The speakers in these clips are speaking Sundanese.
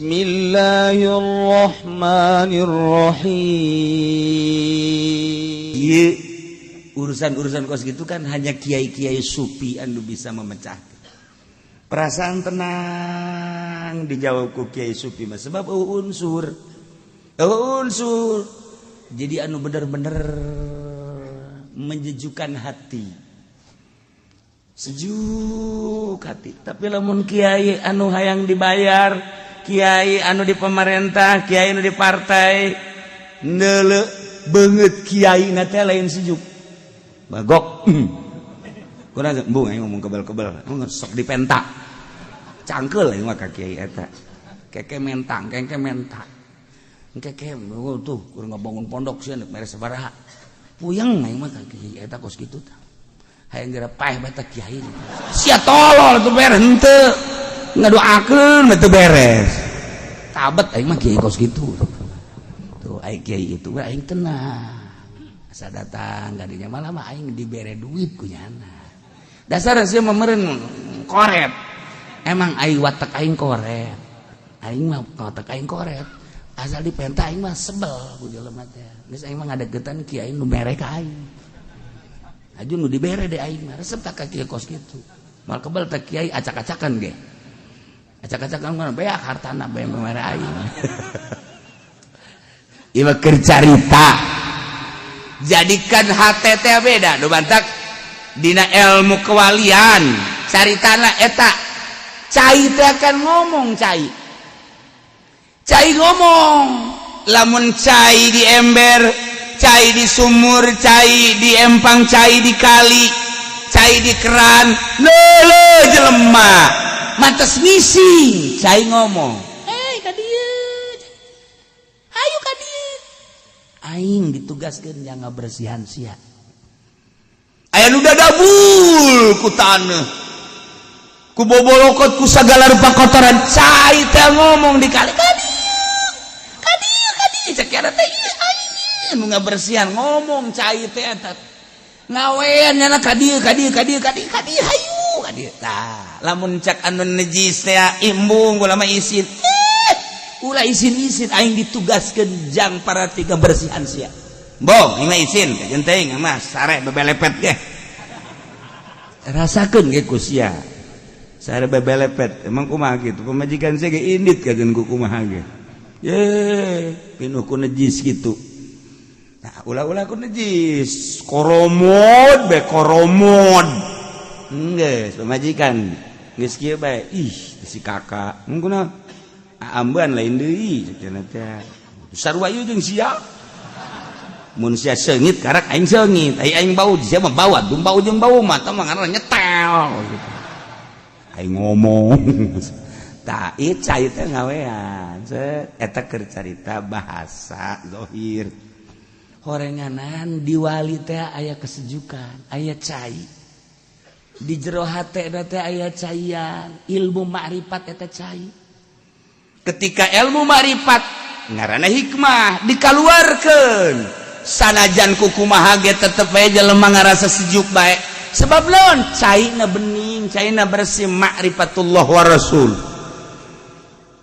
Bismillahirrahmanirrahim. Ieu urusan-urusan kos gitu kan hanya kiai-kiai sufi anu bisa memecah. Perasaan tenang dijawab ku kiai sufi mah sebab euweuh unsur. Euweuh unsur. Jadi anu bener-bener menyejukkan hati. Sejuk hati. Tapi lamun kiai anu hayang dibayar, kiai anu di pemerintah, kiai anu di partai, neuleu beungeut kiai na teh lain sejuk. Bagok. Kurang embung aing ngomong kebel-kebel, sok dipenta. Cangkeul aing mah ka kiai eta. Keke mentang, keke mentang. Keke tuh kurang ngabangun pondok sieun mere sabaraha. Puyeng aing mah ka kiai eta kos kitu tah. Hayang geura paeh bata kiai. Sia tolol tuh beres henteu. Ngadoakeun teu beres. Tabet aing mah kiai kos kitu. Tuh aing kiai itu aing tenang. Asa datang gadinya malah mah aing dibere duit ku nyana. Dasar sia mah meureun koret. Emang aing watak aing koret. Aing mah watak aing koret. Asal dipenta aing mah sebel ku jelema teh. Geus aing mah ngadeukeutan kiai nu mere ka aing. Aju nu dibere deh aing mah resep tak ka kiai kos kitu. Mal kebel teh kiai acak-acakan ge. Acak-acakan mah beak hartana bae mere aing. Ieu mah keur carita. Jadikan hate teh beda nu bantak dina ilmu kewalian. Caritana eta cai teh akan ngomong cai. Cai ngomong lamun cai di ember, cai di sumur, cai di empang, cai di kali, cai di keran, leule jelema mantes ngising, cai ngomong, "Hei, ka dieu, hayu ka dieu, aing ditugaskeun jang ngabersihan sia." Aya nu dadabul ku taneuh, ku bobolokot, ku sagala rupa kotoran, cai teh ngomong di kali, "Ka dieu, ka dieu, ka dieu." Cek teh, "Ieu aing nu ngabersihan." Ngomong cai teh eta ngawean nyana, "Ka dieu, ka dieu, ka dieu, ka dieu, ka dieu, hayu ka dieu." Tah lamun cak anu nejis teh embung ulama isin, eh ulah isin-isin, aing ditugaskeun jang para tiga bersihan sia. Bong aing mah isin kajeun teuing mah sare bebelepet ge, rasakeun ge ku sia sare bebelepet. Emang kumaha kitu pamajikan sia ge indit kajeun ku kumaha ge ye pinuh ku nejis gitu. Nah, ulah-ulah ku nejis koromod be koromod geus pamajikan geus kieu bae, ih si kakak kunaon ambean lain deui cenah teh sarua ieu jeung sia. Mun sia seungit karak aing seungit, ai aing bau sia mah bau atuh bau jeung bau mata mah ngaranna nyetel gitu. Aing ngomong tah ieu cai teh ngawean set eta keur carita bahasa zahir. Horenganan di wali teh aya kesejukan, aya cai di jero hate teh, aya caian ilmu makrifat. Eta cai ketika ilmu makrifat ngaranna hikmah dikaluarkeun, sanajan kukumaha ge tetep bae jelema ngarasa sejuk bae. Sebab lawan caina bening, caina bersih, makrifatullah wa rasul.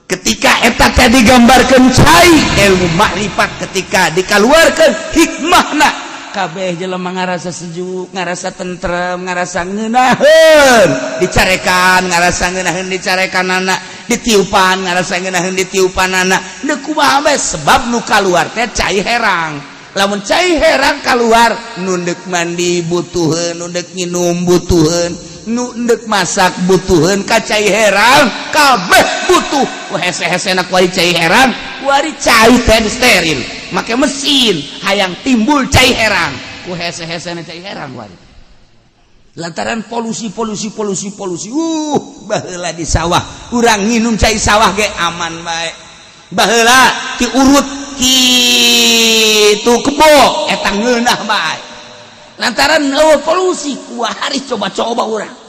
Ketika eta teh digambarkan cai ilmu makrifat, ketika dikaluarkeun hikmahna, kabeh jelema ngarasa sejuk, ngarasa tentrem, ngarasa ngeunaheun dicarekan, ngarasa ngeunaheun dicarekan anak, ditiupan ngarasa ngeunaheun ditiupan anak. Deuk kumaha bae, sebab nu kaluar teh cai herang. Lamun cai herang keluar, nu deuk mandi butuheun, nu deuk nginum butuheun, nu deuk masak butuheun ka cai herang, kabeh butuh. Hese-hesena kuari cai herang, kuari cai teh steril make mesin, hayang timbul cai herang ku hese-hesena cai herang kuari lantaran polusi, polusi, polusi, polusi. Baheula di sawah urang nginum cai sawah ge aman bae. Baheula diurut kitu kebo eta ngeunah bae lantaran euweuh polusi. Kuari coba-coba urang.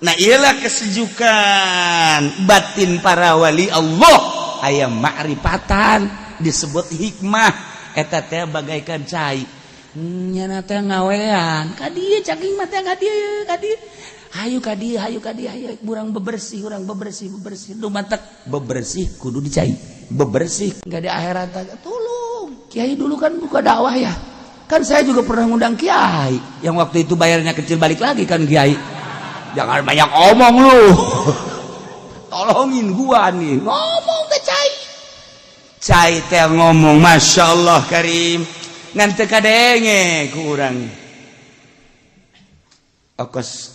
Nah, iyalah kesejukan batin para wali Allah, aya makrifatan disebut hikmah. Eta teh bagaikan cai nyana teh ngawean, "Ka dieu, caking mah teh, ka dieu, ka dieu." Hayu ka dieu, hayu ka dieu, hayu urang bebersih, urang bebersih, bebersih. Nu matak bebersih kudu dicai. Bebersih enggak di akhirat, tolong. Kiai dulu kan buka dakwah ya. Kan saya juga pernah ngundang kiai yang waktu itu bayarnya kecil, balik lagi kan kiai. Jangan banyak omong lu. Tolongin gua nih. Ngomong ke cai. Cai teh ngomong, Masya Allah Karim. Ngan teu kadenge ku urang. Okos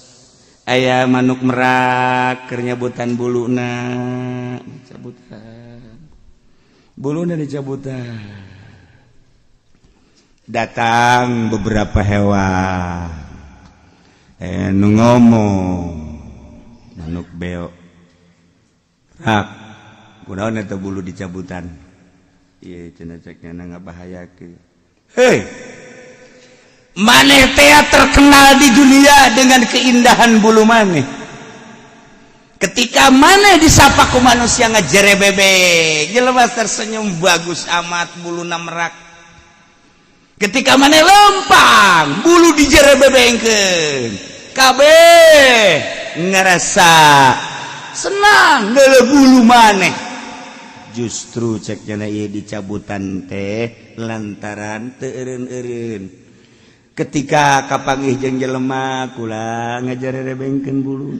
aya manuk merak keur nyabutan buluna, cabutan. Buluna dicabutan. Datang beberapa hewan. Nu ngomong manuk beo. Rak, kunaon eta bulu dicabutan? Ieu cenah cek nya ngabahayakeun. Hei, maneh teh terkenal di dunia dengan keindahan bulu maneh. Ketika maneh disapa ku manusia ngajerebebe, jelema tersenyum, bagus amat buluna merak. Ketika maneh lempang, bulu dijerebebengkeun. Kabeh ngerasa senang deuleu bulu maneh. Justru cek nya ieu dicabutan teh lantaran teu eureun-eureun. Ketika kapanggih jeung jelema kula ngajarebengkeun bulu.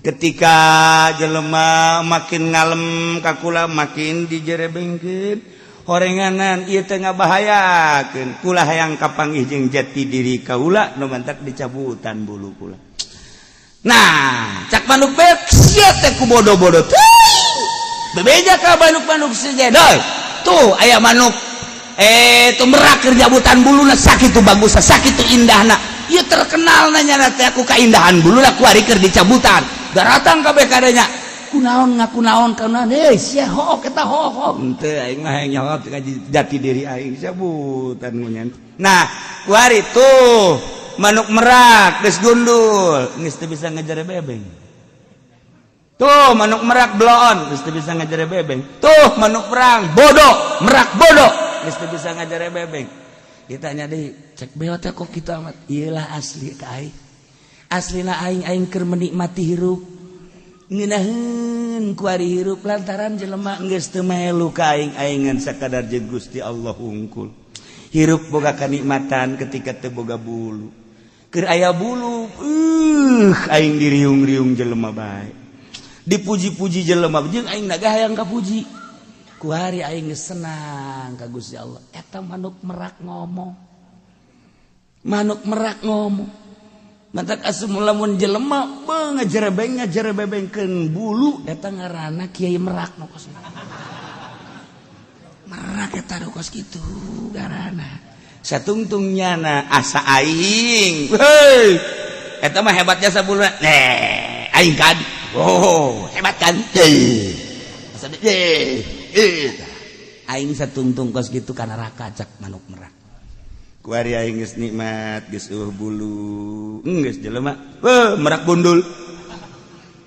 Ketika jelema makin ngalem ka kula makin dijerebengkeun. Horenganan ieu teh ngabahayakeun. Kula hayang kapanggih jeung jati diri kaula, nu mantak dicabutan bulu kula. Nah, cak manuk beo, sia teh ku bodoh-bodoh teuing. Bebeja ka manuk-manuk sejedoy. Tuh aya manuk tuh merak keur nyabutan buluna, sakitu bagus, sakitu indahna. Ieu terkenal nanya teh aku keindahan buluna, kuari keur dicabutan. Daratang kabeh kadanya. Kunaon ngaku naon kunaon, eh sia hook eta hook. Henteu, aing mah hayang nyaho jati diri aing, cabutan ngunyan. Nah, kuari tuh manuk merak geus gundul, geus teu bisa ngejar bebeng. Tuh manuk merak bloon, geus teu bisa ngajar bebeng. Tuh manuk perang bodoh, merak bodoh, geus teu bisa ngajar bebeng. Ditanya deui, cek beo teh kok kitu amat. Iyalah asli ka aing. Aslina aing, aing keur menikmati hirup. Ngeunaheun kuari hirup lantaran jelema geus teu melu ka aing, aing ngan sakadar jeung Gusti Allah hungkul. Hirup boga kanikmatan ketika teu boga bulu. Keur aya bulu, aing diriung-riung jelema bae. Dipuji-puji jelema jeung aing naga hayang kapuji. Kuari aing geus senang ka Gusti Allah. Eta manuk merak ngomong. Manuk merak ngomong. Mantak asum lamun jelema beuh ngajerebeng ngajerebebengkeun bulu, eta ngaranna kiai merak nu kos. Merak eta nu kos kitu ngaranna. Satungtung nyana asa aing. Heuy. Eta mah hebat jasa buluna. Nih, aing kan. Oh, hebat kan? Eh. Asa eh eh. Aing satungtung kos gitu ka neraka, cak manuk merak. Kuari aing geus nikmat, geus eueuh bulu. Geus jelema, beuh merak gundul.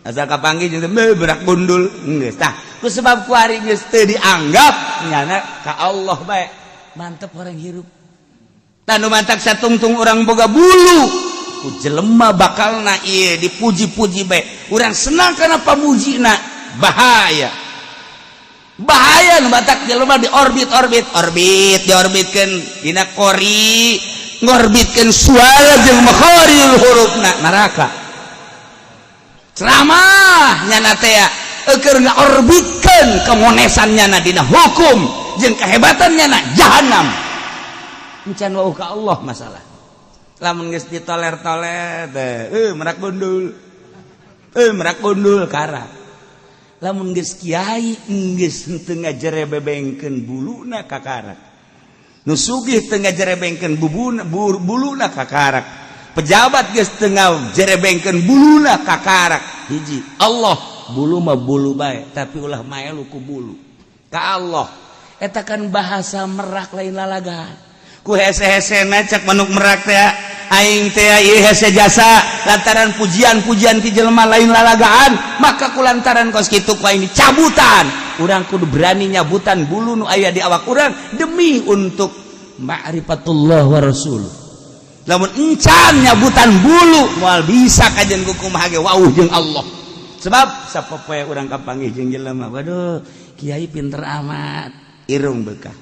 Asa kapanggih jeung beuh merak gundul. Geus tah, ku sebab kuari geus teu dianggap nyana ka Allah bae. Mantep orang hirup. Tah, nu mantak satungtung urang boga bulu ku jelema bakalna ieu dipuji-puji bae. Urang senang kana pamujina, bahaya. Bahaya nu batak jelema di orbit-orbit, orbit diorbitkeun dina kori, ngorbitkeun suara jeung makharijul hurufna neraka. Ceramah nyana teh keur ngaorbitkeun kemonesan nyana dina hukum jeung kehebatan nyana, jahanam. Encan wau ka Allah masalah. Lamun geus ditoler-toler teh, merak gundul. Eh, merak gundul kara. Lamun geus kiai geus henteu ngajerebebengkeun buluna kakarak. Nu sugih teu ngajerebengkeun bubuna buluna kakarak. Pejabat geus teu ngajerebengkeun buluna kakarak. Hiji, Allah bulu mah bulu bae, tapi ulah maelu ku bulu. Ka Allah. Eta kan bahasa merak, lain lalagan. Ku hese-hesena cak manuk merak teh, aing teh ieu hese jasa lantaran pujian-pujian ti jelema, lain lalagaan, maka ku lantaran kos kitu ku aing dicabutan. Urang kudu berani nyabutan bulu nu aya di awak urang demi untuk ma'rifatullah wa rasul. Lamun encan nyabutan bulu, moal bisa kajen kumaha ge wauh jeung Allah. Sebab sapopoe urang kapanggih jeung jelema, "Waduh, kiai pinter amat, irung bekah.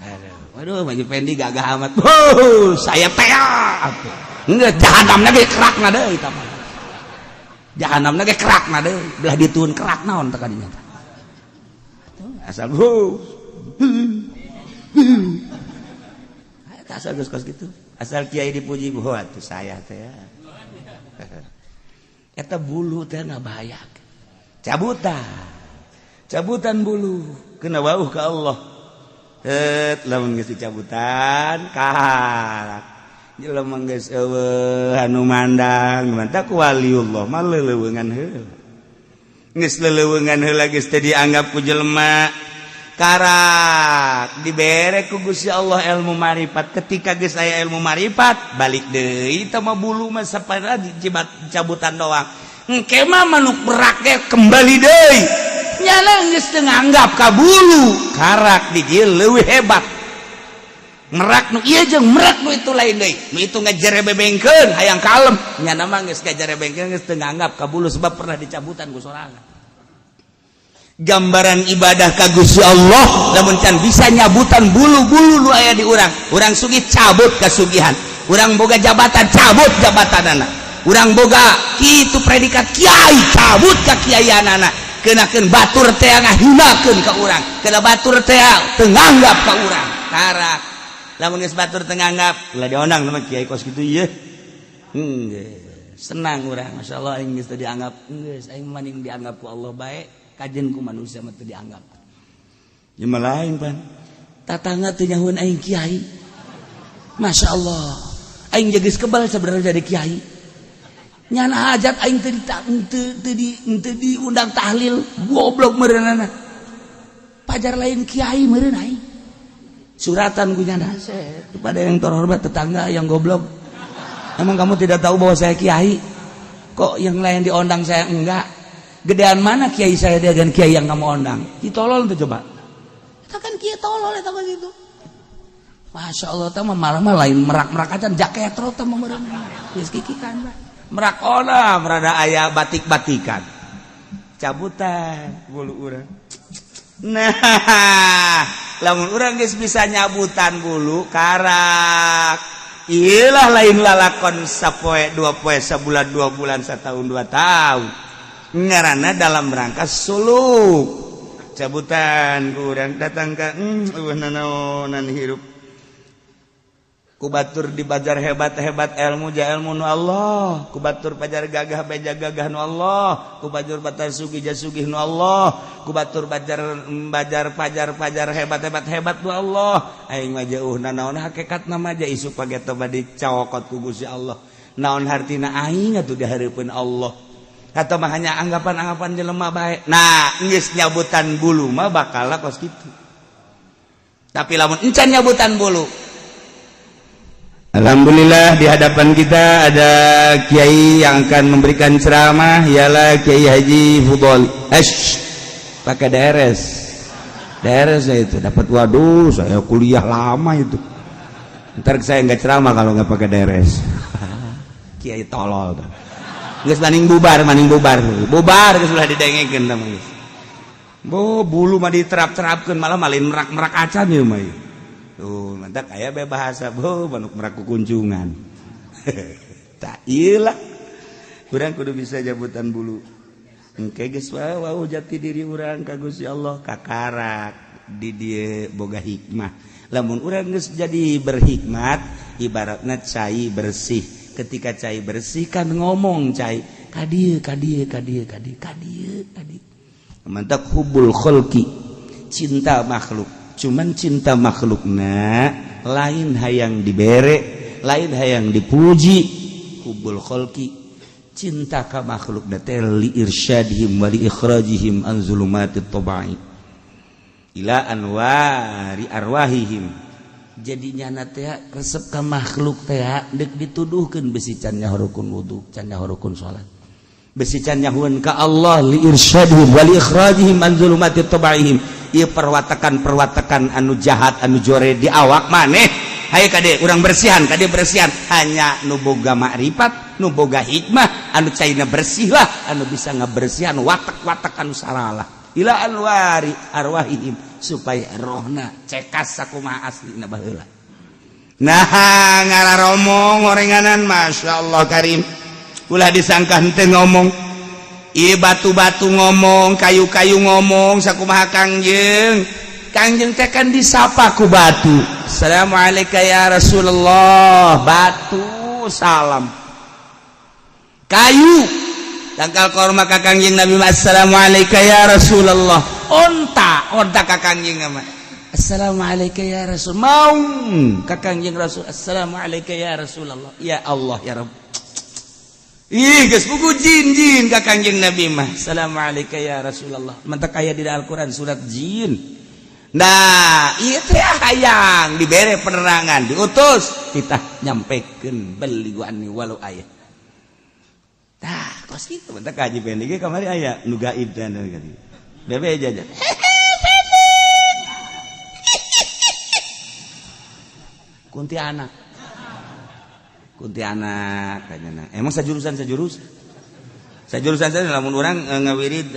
Aduh, waduh, baju Fendi gagah amat." Oh, saya tea. Enggak, jahanamna ge kerakna deui eta mah. Jahanamna ge kerakna deui, belah dituun kerak naon teh kadinya. Asal hu. Asal geus kos kitu. Asal kiai dipuji, "Wah, atuh saya teh." Eta bulu teh ngabahayak. Cabutan. Cabutan bulu kena wauh ka Allah. Het, lamun geus dicabutan karak. Jelema geus eueuh anu mandang, mantak waliullah mah leuleungan heula. Geus leuleungan heula, geus teu dianggap ku jelema, karak dibere ku Gusti Allah ilmu marifat. Ketika geus aya ilmu marifat, balik deui teh mah bulu mah sapara cabutan doang. Engke mah manuk merak ge kembali deui, nyana geus teu nganggap ka bulu. Karak di dieu leuwih hebat merak nu ieu jeung merak nu itu lain deui. Nu itu ngajerebebengkeun hayang kalem, nyana mah geus ngajerebengkeun, geus teu nganggap ka bulu sebab pernah dicabutan ku sorangan. Gambaran ibadah ka Gusti Allah, lamun can bisa nyabutan bulu-bulu nu aya di urang. Urang sugih, cabut kasugihan. Urang boga jabatan, cabut jabatan. Anak urang boga kitu predikat kiai, cabut ka kiaianana. Kenakeun batur teh ngahinakeun ka urang, kena batur teh teu nganggap ka urang. Karak lamun geus batur teu nganggap, ulah diondang sama kiai kos kitu ieu. Senang urang, masyaallah, aing geus teu dianggap. Geus, aing maning dianggap ku Allah bae, kajen ku manusia mah teu dianggap. Ya mah lain pan tatangga teu nyahueun aing kiai. Masya Allah, aing geus kebal sebenarnya jadi kiai. Nyana hajat aing teu teu di teu diundang tahlil, goblok meureunana. Pajar lain kiai meureun aing. Suratan ku nyana kepada yang terhormat tetangga yang goblok, "Emang kamu tidak tahu bahwa saya kiai? Kok yang lain diondang, saya enggak? Gedean mana kiai saya dengan kiai yang kamu ondang?" Ki tolol tuh coba. Itu kan kiai tolol eta mah gitu. Masya Allah, teh mah malah mah lain merak-merak aja, jaketro teh mah meureun. Geus kikikan lah. Merak ona merada aya batik-batikan. Cabutan bulu urang. Nah, lamun urang geus bisa nyabutan bulu, karak. Iyalah, lain lalakon sapoe dua poe, sebulan 2 bulan, setahun 2 tahun. Ngaranna dalam rangka suluk. Cabutan kurang datang ke nanaonan hirup ku batur dibajar hebat-hebat ilmu ja ilmu nu Allah, ku batur pajar gagah beja gagah nu Allah, ku batur batar sugih ja sugih nu Allah, ku batur bajar bajar pajar pajar hebat-hebat hebat nu Allah. Aing mah jauh nanaon hakikat nama ja isuk pageto bade dicokot ku Gusti Allah. Naon hartina aing atuh di hareupeun Allah atau mah hanya anggapan-anggapan jelema bae? Nah, geus nyabutan bulu mah bakal kos kitu. Tapi lamun encan nyabutan bulu. Alhamdulillah, di hadapan kita ada kiai yang akan memberikan ceramah, ialah Kiai Haji Fudol. Esh, pakai DRS. DRS itu dapat, waduh, saya kuliah lama itu. Ntar saya nggak ceramah kalau nggak pakai DRS. Kiai tolol tuh. Geus maning bubar, maning bubar. Bubar geus ulah didengekeun tah geus. Bo bulu mah diterap-terapkeun, malah malin merak-merak acan ieu mah. Tuh, mantap aya be bahasa bo manuk merak kukuncungan. Tak iyalah. Urang kudu bisa jabutan bulu. Engke geus wau jati diri urang ka Gusti Allah, kakarak di dieu boga hikmah. Lamun urang geus jadi berhikmat, ibaratna cai bersih. Ketika cai bersih kan ngomong cai ka dieu, ka dieu, ka dieu, ka dieu, ka dieu, ka dieu. Mantap hubul kholqi, cinta makhluk. Cuman cinta makhlukna lain hayang dibere, lain hayang dipuji. Hubul kholqi, cinta ka makhluk teh li irsyadihim wa li ikhrajihim an zulumatit tabai ila anwari arwahihim. Jadi nyana teh resep ka makhluk teh deuk dituduhkeun besi can nyahorukun wudu, can nyahorukun salat, besi can nyahueun ka Allah. Li irsyadihim wa li ikhrajihim an zulumatit tabaihim. Ieu perwatakan-perwatakan anu jahat, anu jore di awak maneh. Hayo kade urang bersihan, kade bersihan. Hanya nu boga makrifat, nu boga hikmah, anu caina bersih lah, anu bisa ngabersihan watak-watak anu saralah ila anwari arwahihim, supaya rohna cekas sakumaha aslina baheula. Nah, ngararomong orenganan, Masya Allah Karim. Ulah disangka henteu ngomong. Ieu batu-batu ngomong, kayu-kayu ngomong sakumaha Kangjeng. Kangjeng teh kan disapa ku batu. "Assalamualaikum ya Rasulullah." Batu salam. Kayu tangkal korma ka Kangjeng Nabi, "Assalamualaikum ya Rasulullah." Onta, onta ka Kangjeng mah. "Assalamualaikum ya Rasul." Maung ka Kangjeng Rasul. "Assalamualaikum ya Rasulullah." Ya Allah ya Rabb. Ih, geus buku jin jin ka Kangjeng Nabi mah. "Assalamualaikum ya Rasulullah." Mantak aya di Al-Qur'an surat jin. Nah, ieu teh hayang dibere penerangan, diutus kita nyampekeun, "Balighu anni walau ayat." Tah, kos kitu mantak kaji pendek ge kamari aya nu gaib teh anu bebe jajan. Kuntianak. Kuntianak kayaknya. Emang sajurusan sajurusan. Sajurusan saja lamun urang ngawirid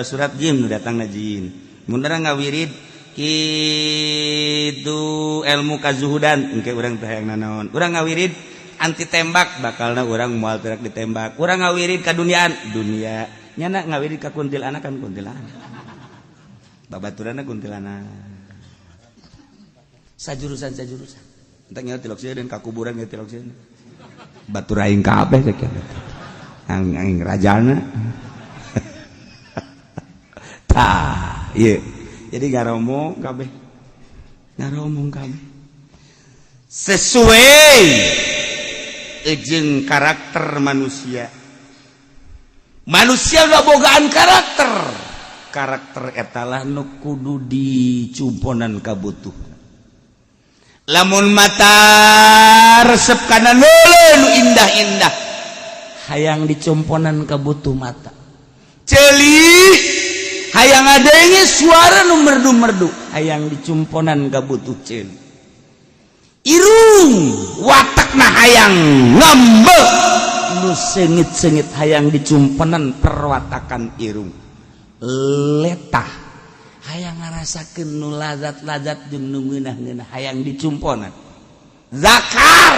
surat jin nu datangna jin. Mun urang ngawirid kitu ilmu kazuhudan engke urang teh hayang nanaon. Urang ngawirid anti tembak, bakalna urang moal terak ditembak. Urang ngawirid ka duniaan, dunia. Nyana ngawirid ka kuntilanak kan kuntilanak. Babaturanna kuntilanak. Sajurusan sajurusan. Entah nyawa tilok sieun ka kuburan ge tilok sieun. Batur aing kabeh cek aing aing rajana. Tah, ieu. Jadi ngaromong kabeh. Ngaromong kabeh. Sesuai jeung karakter manusia. Manusia ngabogaan karakter. Karakter etalah nu kudu dicumponan kabutuh. Lamun mata resep kana nu indah-indah, hayang dicumponan kabutuh mata. Ceuli hayang adanya suara nu merdu-merdu, hayang dicumponan kabutuh ceuli. Irung watakna hayang ngambek nu sengit-sengit, hayang dicumponan perwatakan irung. Letah hayang ngarasakeun nu lazat-lazat jeung nu ngeunah-ngeunah, hayang dicumponan. Zakar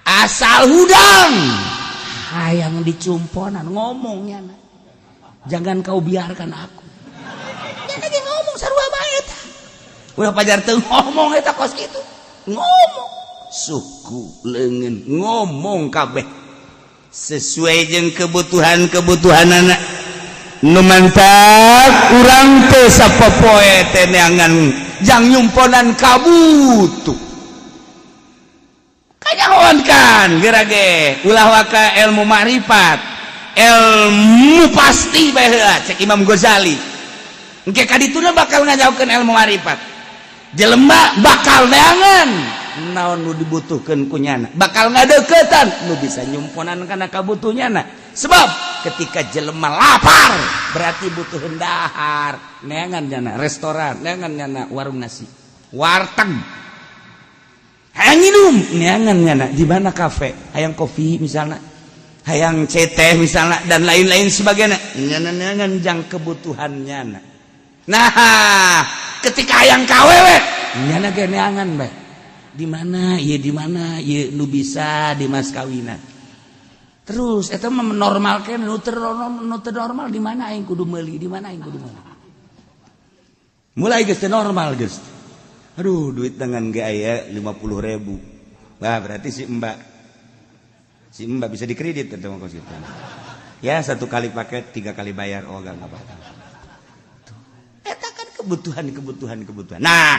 asal hudang hayang dicumponan ngomongnya, "Jangan kau biarkan aku." Dia lagi ngomong sarua bae eta. Ulah pajar teu ngomong eta kos kitu. Ngomong suku leungeun ngomong kabeh sesuai jeung kebutuhan-kebutuhan anak. Nu mantap urang teh sapopoe teh neangan jang nyumponan kabutuh. Kanyahoan kan geura ge ulah waka ilmu makrifat, ilmu pasti bae heula cek Imam Ghazali. Engke ka dituna bakal ngajaukeun ilmu makrifat. Jelema bakal neangan naon nu dibutuhkeun ku nyana, bakal ngadeukeutan nu bisa nyumponan kana kabutuhnyana. Sebab ketika jelema lapar berarti butuh dahar, neangan nyana restoran, neangan nyana warung nasi, warteg. Hayang minum, neangan nyana di mana kafe, hayang kopi misalnya, hayang CT misalnya, dan lain-lain sebagainya. Nyana neangan jang kebutuhan nyana. Nah, ketika hayang kawewe nyana ge neangan bae di mana ieu, di mana ieu nu bisa di mas kawinan. Terus eta mah menormalkeun nu teu normal, di mana aing kudu meuli, di mana aing kudu meuli. Mulai geus teu normal geus. Aduh, duit dengan ge aya 50.000. Wah, berarti si mbak bisa dikredit eta mah kos kitu. Ya, satu kali pakai tiga kali bayar, oh enggak apa-apa. Eta kan kebutuhan kebutuhan kebutuhan. Nah,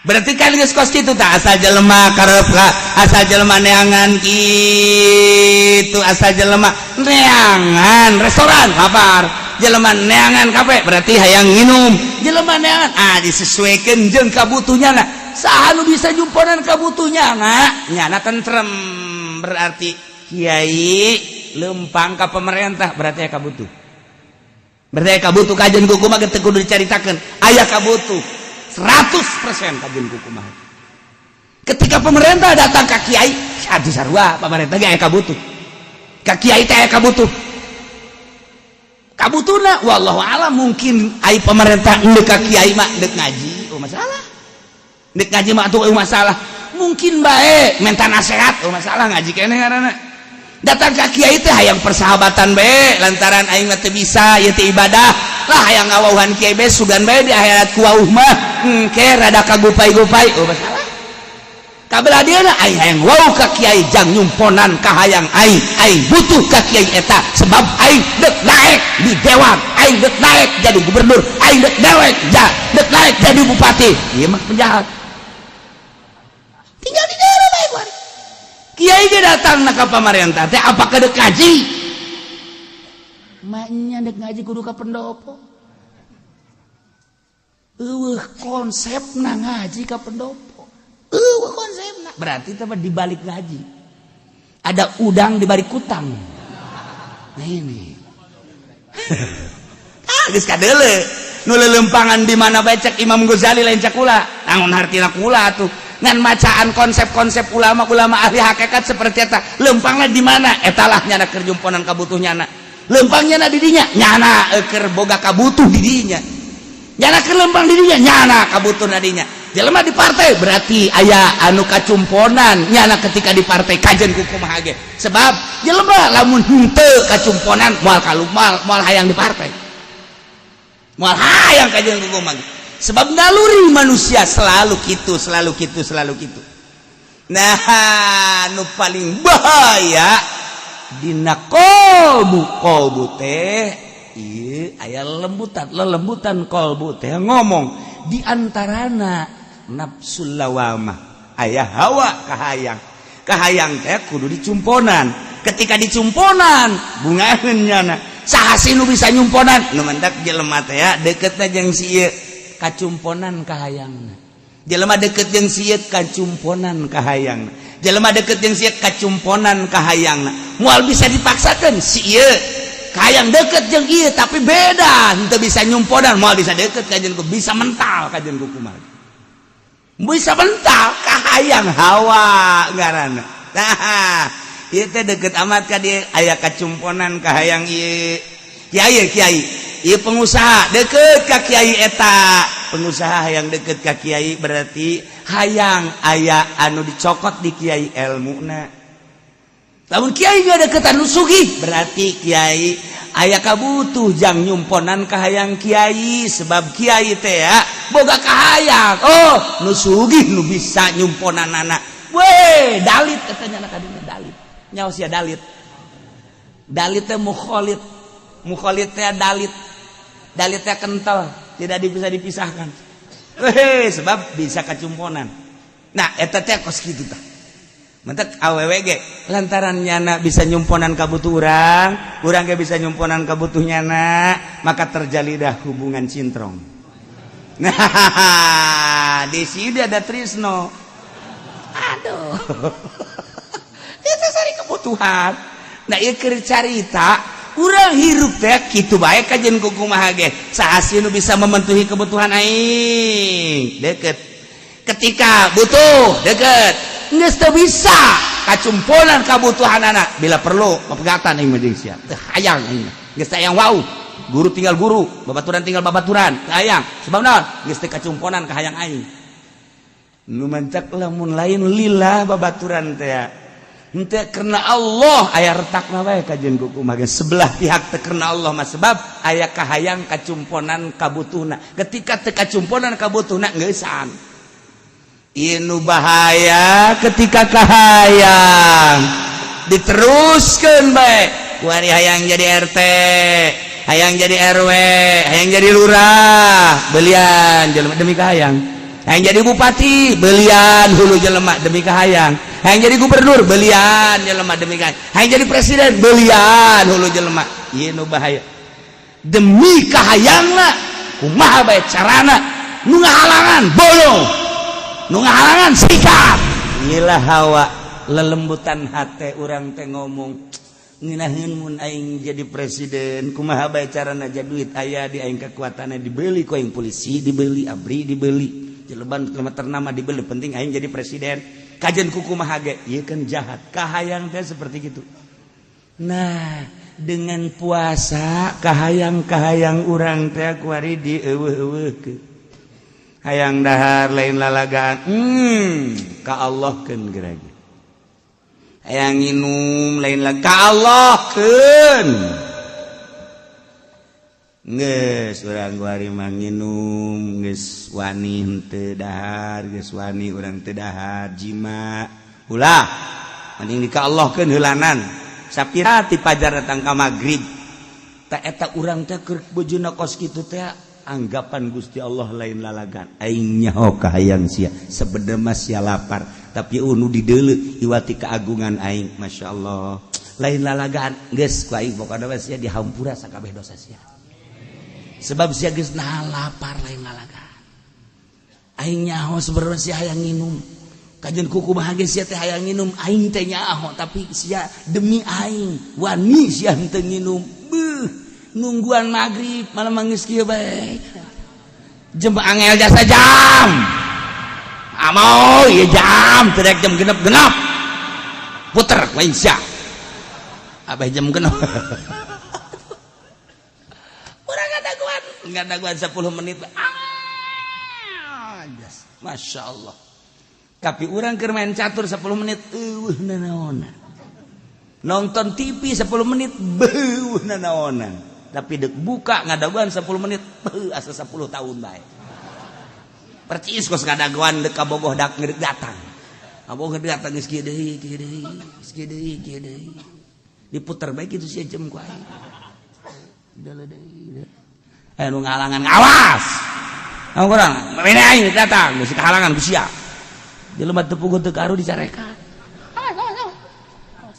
berarti kan geus kos kitu tah, asal jelema karep, asal jelema neangan kitu, asal jelema neangan restoran lapar, jelema neangan kafe berarti hayang minum, jelema neangan disesuaikan jeung kabutuhnya. Nah, saha nu bisa jumponan kabutuhnya nyana tentrem, berarti kiai lempang ka pemerintah berarti aya kabutuh, berarti aya kabutuh. Kajian kuku mah teu kudu dicaritakeun, aya kabutuh. 100% kajeun kumaha. Ketika pemerintah datang ke kiai, atuh sarua pemerintah ge aya kabutuh ka kiai teh, aya kabutuh. Kabutuhna wallahu alam, mungkin ai pemerintah ndek ka kiai mah ndek ngaji, oh masalah. Ndek ngaji mah atuh, oh masalah. Mungkin bae minta nasihat, oh masalah, ngaji keneh ngaranna. Datang ka kiai teh hayang persahabatan bae, lantaran aing mah teu bisa ieu teh ibadah lah, hayang ngawauhan kiai bae, sugan bae di akhirat ku wauh mah engke rada kagupai-gupai, oh masalah. Kabelah dia aing hayang wauh ka kiai jang nyumponan kahayang aing. Aing butuh ka kiai eta sebab aing dek naik di dewan, aing dek naik jadi gubernur, aing dek naik ja dek naik jadi bupati. Ieu mah penjahat tinggal di daerah bae kuari. Kiai ge datang na ka pamarentah teh apakah dek ngaji? Maknya dek ngaji kudu ka pendopo. Eueuh konsepna ngaji ka pendopo. Eueuh konsepna. Berarti teh di balik ngaji ada udang di balik kutang. Nah, ini. Ah, geus kadeule. Nu lelempangan di mana bae cek Imam Ghazali, lain cek kula. Naon hartina kula tuh? Ngan macaan konsep-konsep ulama-ulama ahli hakikat seperti eta. Lempangna di mana? Eta lah nyana keur jumponan kabutuh nyana. Lempang nyana di dinya, nyana keur boga kabutuh di dinya. Nyana keur lempang di dinya, nyana kabutuh na dinya. Jelema di partai berarti aya anu kacumponan nyana ketika di partai kajen ku kumaha ge. Sebab jelema lamun henteu kacumponan moal kalumal, moal hayang di partai. Moal hayang kajen ku kumaha ge. Sebab naluri manusia selalu gitu, selalu gitu, selalu gitu. Nah, nu paling bahaya dina kolbu, kolbu teh ieu aya lembutan, lelembutan kolbu teh ngomong di antarana nafsul lawamah, aya hawa kahayang. Kahayang teh kudu dicumponan. Ketika dicumponan bungaheun nyana. Saha sih nu bisa nyumponan? Nu mendak jelema teh ya deketna jeung si ieu, kacumponan kahayangna. Jelema deket jeung si ieu, kacumponan kahayangna. Jelema deket jeung si ieu, kacumponan kahayangna. Moal bisa dipaksakeun. Si ieu kahayang deket jeung ieu, tapi beda, henteu bisa nyumponan, moal bisa deket kajeun ku, bisa mental kajeun ku kumaha. Bisa mental kahayang, hawa ngaranna. Nah, ieu teh deket amat ka dieu, aya kacumponan kahayang ieu. Kiai, kiai ieu pengusaha deket ka kiai eta, pengusaha yang deket ka kiai berarti hayang aya anu dicokot di kiai ilmuna. Lamun kiai gak deket anu sugih, berarti kiai aya kabutuh jang nyumponan kahayang kiai, sebab kiai teh ya boga kahayang, oh nu sugih nu bisa nyumponan anak. Weh, dalit katanya anak kadinya, dalit nyawa sia dalit. Dalit teh mukholid, mukholid teh dalit, dalit teh kental, tidak bisa dipisahkan. Weh, sebab bisa kacumponan. Nah, eta teh kos kitu tah. Mentek awewe ge lantaran nyana bisa nyumponan kabutuh urang, urang ge bisa nyumponan kabutuh nyana, maka terjalidah hubungan cintrong. Nah, di sini ada Trisno. Aduh. Itu sari kebutuhan. Nah, ieu keur carita urang hirup teh kitu bae kajeun ku kumaha ge. Saha sih nu bisa memenuhi kebutuhan aing? Deket. Ketika butuh deket, geus teu bisa kacumponan kabutuhan anak, bila perlu pepegatan aing mah jeung sia. Teu hayang aing mah. Geus teu hayang wau. Guru tinggal guru, babaturan tinggal babaturan, teu hayang. Sebab naon? Geus teu kacumponan ka hayang aing. Nu mancak lamun lain lillah babaturan teh henteu karena Allah, aya retakna bae kajeun ku kumaha. Sebelah pihak teu karena Allah mah, sebab aya kahayang kacumponan kabutuhna. Ketika teu kacumponan kabutuhna, geusan. Ieu nu bahaya ketika kahayang diteruskeun bae. Kuari hayang jadi RT, hayang jadi RW, hayang jadi lurah, belian jelema demi kahayang. Hayang jadi bupati, belian hulu jelema demi kahayang. Hayang jadi gubernur, belian jelema demi kahayang. Hayang jadi presiden, belian hulu jelema. Ieu nu bahaya, demi kahayangna kumaha bae carana, nu ngahalangan bolong, nu ngahalangan sikat. Inilah hawa, lelembutan hate urang teh ngomong. Ngeunaheun mun aing jadi presiden, kumaha bae carana ja duit aya di aing, kekuatanna dibeli ku aing, polisi dibeli, ABRI dibeli, jeleban kilometer nama dibeli, penting aing jadi presiden. Kajen ku kumaha ge, ieu kan jahat. Kahayang teh seperti gitu. Nah, dengan puasa kahayang-kahayang urang teh kuari dieuweuh-euweuhkeun. Hayang dahar lain lalagaan, ka Allah keun gerage. Hayang nginum lain lagi, ka Allah keun. Geus urang kuari mah nginum geus wani henteu dahar, geus wani urang teu dahar, jima. Ulah, mending di ka Allah keun heulanan. Sapira ti pajar datang ka magrib. Ta eta urang teh keur bojona kos kitu teh anggapan Gusti Allah lain lalagan. Aing nyaho kahayang sia, sebenarnya mah sia lapar, tapi unu dideuleu iwati keagungan aing, Masya Allah. Lain lalagan, geus ku aing pokona mah sia dihampura sakabeh dosa sia. Sebab sia geus nahan lapar lain lalagan. Aing nyaho sebenarnya sia hayang nginum. Kajian kuku bahagia sia teh hayang nginum, aing teh nyaho, tapi sia demi aing wani sia henteu nginum. Beuh, nungguan maghrib malah mangis kieu bae. Jam angel jasa jam. Amau ieu jam teu rek jam genep-genep. Puter lain sia. Abah jam genep. Urang ngadaguan 10 menit. Ah, Masya Allah. Tapi urang keur main catur 10 menit eueuh nanaonan. Nonton TV 10 menit beuh nanaonan. Tapi dek buka ngadaguan 10 menit beuh asa 10 tahun bae. Percis kos ngadaguan dek ka bogoh dak ngedek datang. Kabogoh datang geus kieu deui, kieu deui, geus kieu deui, kieu deui. Diputer bae kitu sia jam ku aing. Udah deui. Aya nu ngahalangan awas. Kamu kurang, mana aing datang, geus kahalangan ku sia. Jelema teu puguh teu karu dicarekan.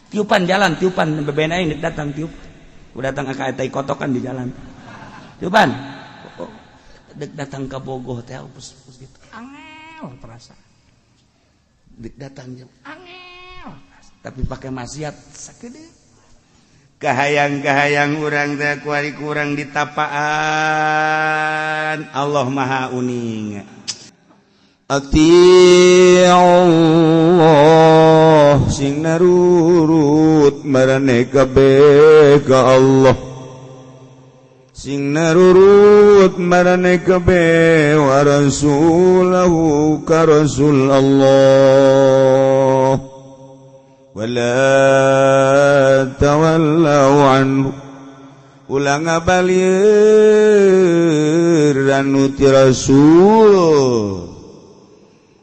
Tiupan jalan, tiupan bebena aing datang tiup. Udah datang ka eta kotokan di jalan. Tiupan. Oh, dek datang ka Bogoh teh pus pus gitu. Angel perasaan. Dek datang jam angel. Tapi pakai maksiat sakedeung. Kahayang-kahayang urang teh kuari kurang ditapaan. Allah Maha uning. Ati'ullah sing narurut marane kabeh ka Allah, sing narurut marane kabeh wa rasulahu ka rasul Allah, wala tawallaw anhu ulah ngabalir anu ti rasul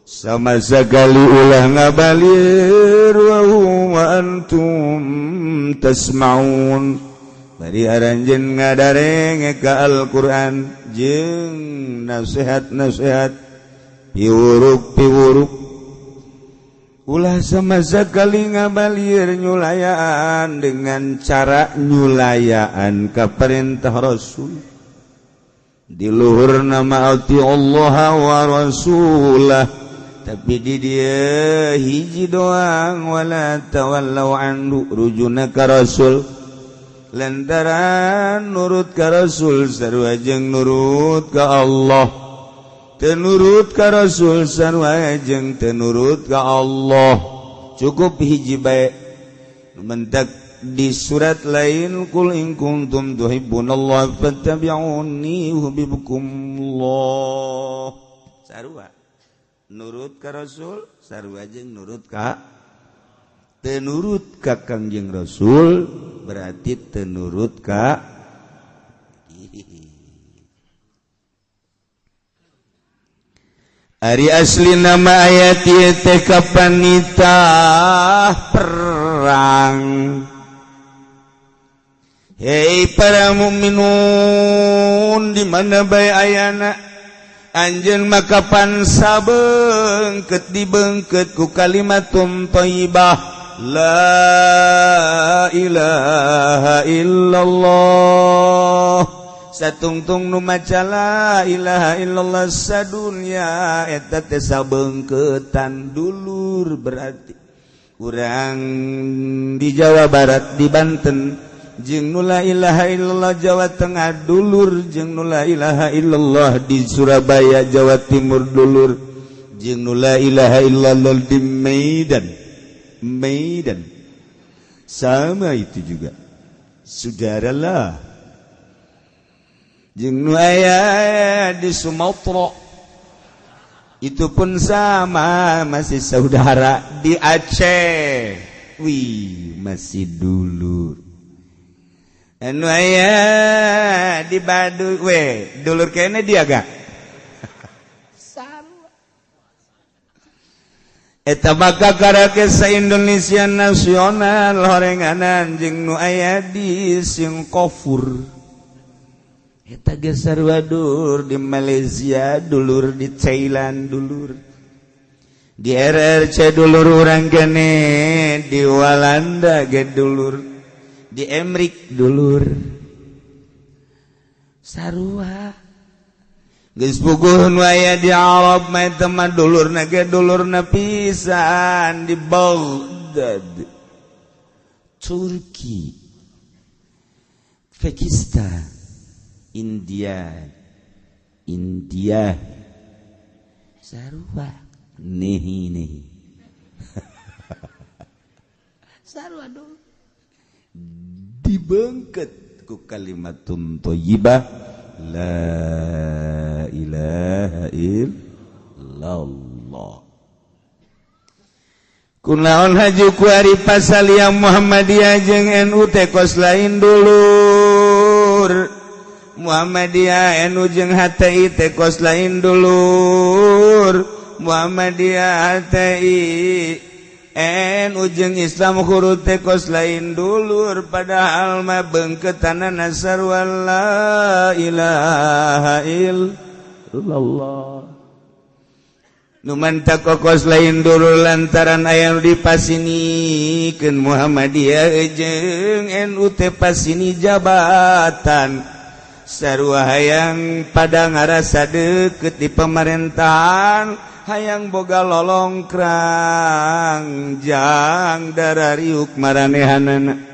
sama sekali, ulah ngabalir wa huwa antum tasma'un bari aranjeun ngadarenge ka Al-Qur'an jeung nasihat-nasihat piwuruk-piwuruk. Ulah sama sekali ngabalir nyulayaan dengan cara nyulayaan ka perintah Rasul. Di luhur nama ati Allah wa rasulah, tapi di dia hiji doang, wala tawallaw anhu rujuna ka Rasul, lantaran nurut ka Rasul sarua jeung nurut ka Allah, teu nurut ka Rasul sarua jeung teu nurut ka Allah. Cukup hiji bae mentak di surat lain, qul in kuntum tuhibbunallaha fattabi'uni yuhibbukumullah. Sarua nurut ka Rasul sarua jeung nurut ka, teu nurut ka Kangjeng Rasul berarti teu nurut ka. Ari asli nama ayat ieu teh kapanitah perang. Hei para mukminun di mana bae ayana anjeun, maka pansa bengket dibengket ku kalimatum thayyibah la ilaha illallah. Satungtung nu maca la ilaha illallah sadunya eta teh sabengketan dulur, berarti Urang di Jawa Barat di Banten jeung nu la ilaha illallah Jawa Tengah dulur, jeung nu la ilaha illallah di Surabaya Jawa Timur dulur, jeung nu la ilaha illallah di Medan Medan sama itu juga saudara lah, jeung nu aya di Sumatera itu pun sama masih saudara, di Aceh wih masih dulur, anu aya di Baduy we dulur kene dia gak sarua. Eta maka karake sa Indonesia nasional horenganan jeung nu aya di Singapura eta ge sarua dulur, di Malaysia dulur, di Thailand dulur, di RRC dulur urang kene, di Walanda ge dulur, di Emrik dulur sarua. Geus puguh nu aya di Arab mah eta mah dulurna ge dulurna pisan, di Baghdad Turki Pakistan India India sarua nih nih sarua dulu dibengket ku kalimatun thayyibah la ilaha illallah. Kunaon haju kuari pasalia Muhammadiyah jeung NU teh kos lain dulur, Muhammadiyah NU jeung HTI teh kos lain dulur, Muhammadiyah HTI NU jeung Islam huruf teh kos lain dulur, padahal mah beungkeutana sarua la ilaha illallah. Nu mantak kokos lain dulur lantaran aya nu dipasinikeun Muhammadiyah jeung NU teh pasini jabatan, sarua hayang pada ngarasa deket di pemerintahan, hayang boga lolongkrang jang darariuk maranehanana.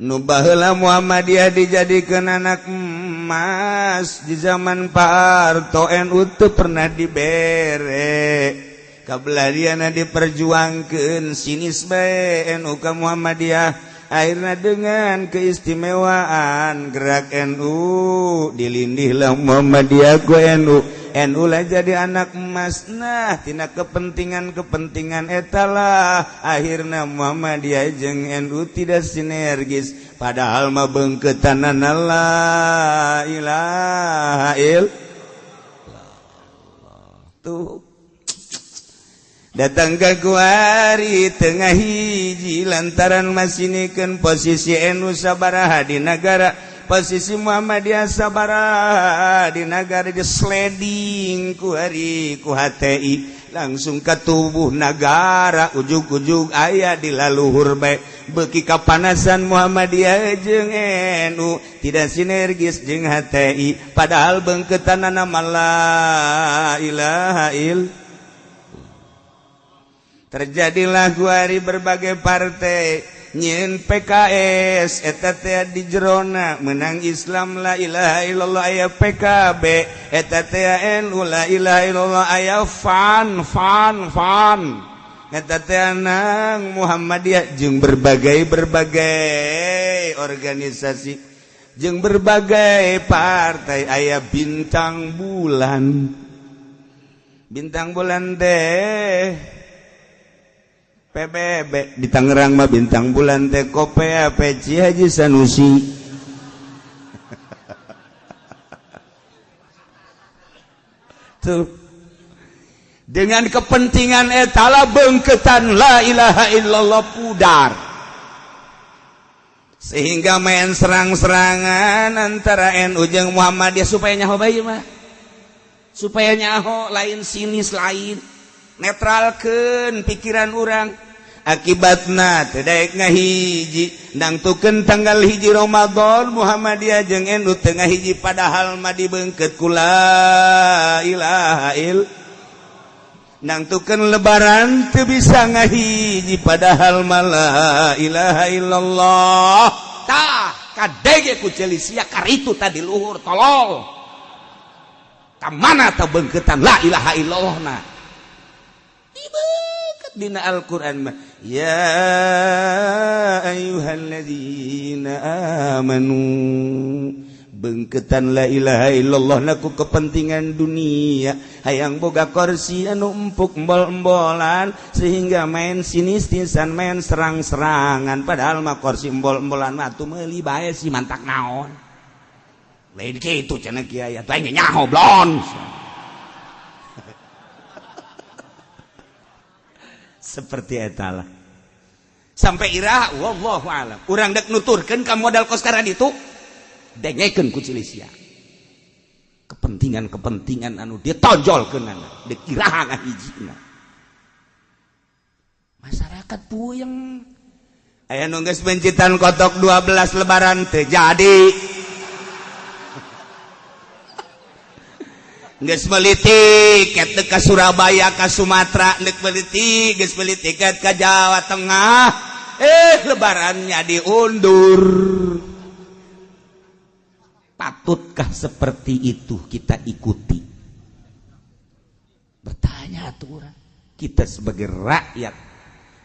Nu baheula Muhammadiyah dijadikeun anak emas di zaman Pak Harto, NU teu pernah dibere, kabelariana diperjuangkeun sinis bae NU ka Muhammadiyah. Akhirnya dengan keistimewaan gerak NU dilindihlah Muhammadiyah ku NU, NU lah jadi anak emas. Nah tina kepentingan-kepentingan etalah akhirnya Muhammadiyah jeung NU tidak sinergis, padahal mah beungkeutanana la ilaha illallah. Tuh datang ke kuari tengah hiji lantaran masinikeun posisi NU sabaraha di nagara, posisi Muhammadiyah sabaraha di nagara, di sliding ku hari ku HTI langsung ke tubuh nagara, ujug-ujug aya di laluhur bae beuki kapanasan Muhammadiyah jeung NU tidak sinergis jeung HTI, padahal beungkeutanana mah la ilaha illallah. Terjadilah kuari berbagai partai nyin PKS eta teh di jerona menang Islam la ilaha illallah aya PKB eta teh NU la ilaha illallah aya fan fan fan eta teh nang Muhammadiyah jeung berbagai berbagai organisasi jeung berbagai partai aya bintang bulan, bintang bulan teh PBB di Tangerang mah bintang bulan teh Kopea Peci Haji Sanusi. Tuh dengan kepentingan etala beungkeutan la ilaha illallah pudar, sehingga main serang-serangan antara NU jeung Muhammadiyah supaya nyaho bae mah, supaya nyaho lain sinis lain netralkeun pikiran urang. Akibatna teu daek ngahiji nangtukeun tanggal 1 Ramadan Muhammadiyah jeung NU teu ngahiji, padahal mah dibeungkeut ku la ilaha illallah. Nangtukeun lebaran teu bisa ngahiji padahal mah la ilaha illallah. Tah kadege ku ceuli sia karitu tadi luhur tolol. Ka mana tah beungkeutan la ilaha illallah na. Dibeungkeut dina Al-Qur'an mah ya ayyuhalladzina amanu. Bengketan la ilaha illallah laku kepentingan dunia hayang boga kursi anu empuk embol-embolan sehingga main sinis-sinisan main serang-serangan padahal mah kursi embol-embolan mah atuh meuli bae si mantak naon lain kitu cenah kiai atuh aing nyaho blon. Seperti eta lah sampai iraha wallahu alam urang dek nuturkeun ka modal koskaran itu dengekeun ku Cilisia kepentingan-kepentingan anu ditonjolkeunana dikiraha ngahijina masyarakat puyeng aya nu geus bencitan kotok 12 lebaran teu jadi geus meuli tiket ka Surabaya ka Sumatera geus meuli tiket geus meuli tiket ka Jawa Tengah lebarannya diundur. Patutkah seperti itu kita ikuti? Bertanya aturan. Kita sebagai rakyat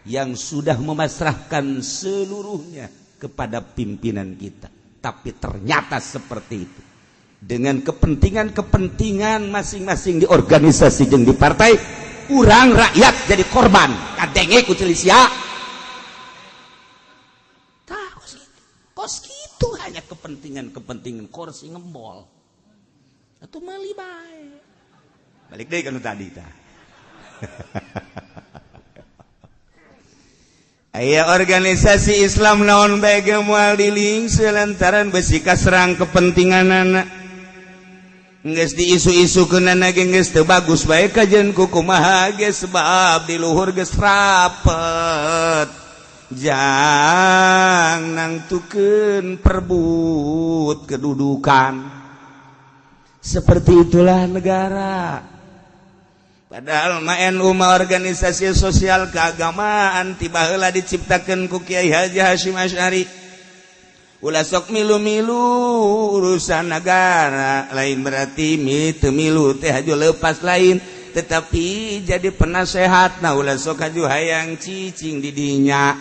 yang sudah memasrahkan seluruhnya kepada pimpinan kita. Tapi ternyata seperti itu. Dengan kepentingan-kepentingan masing-masing di organisasi jeung di partai, urang rakyat jadi korban. Kadenge ku ceuli sia. Tah kos kitu. Kos kitu hanya kepentingan-kepentingan kursi ngembol. Atuh meuli bae. Balik deui ka nu tadi tah. Aya organisasi Islam naon bae ge moal dilingse lantaran besi kaserang kepentinganana. Geus diisu-isukeunana ge geus teu bagus bae kajeun ku kumaha ge sebab di luhur geus rapet. Jang nangtukeun perbut kedudukan. Seperti itulah negara. Padahal mah NU mah organisasi sosial keagamaan tiba heula diciptakeun ku Kiai Haji Hasyim Asy'ari. Ulah sok milu-milu urusan negara, lain berarti mi teu milu teh haju lepas lain, tetapi jadi penasehat nah ulah sok haju hayang cicing di dinya.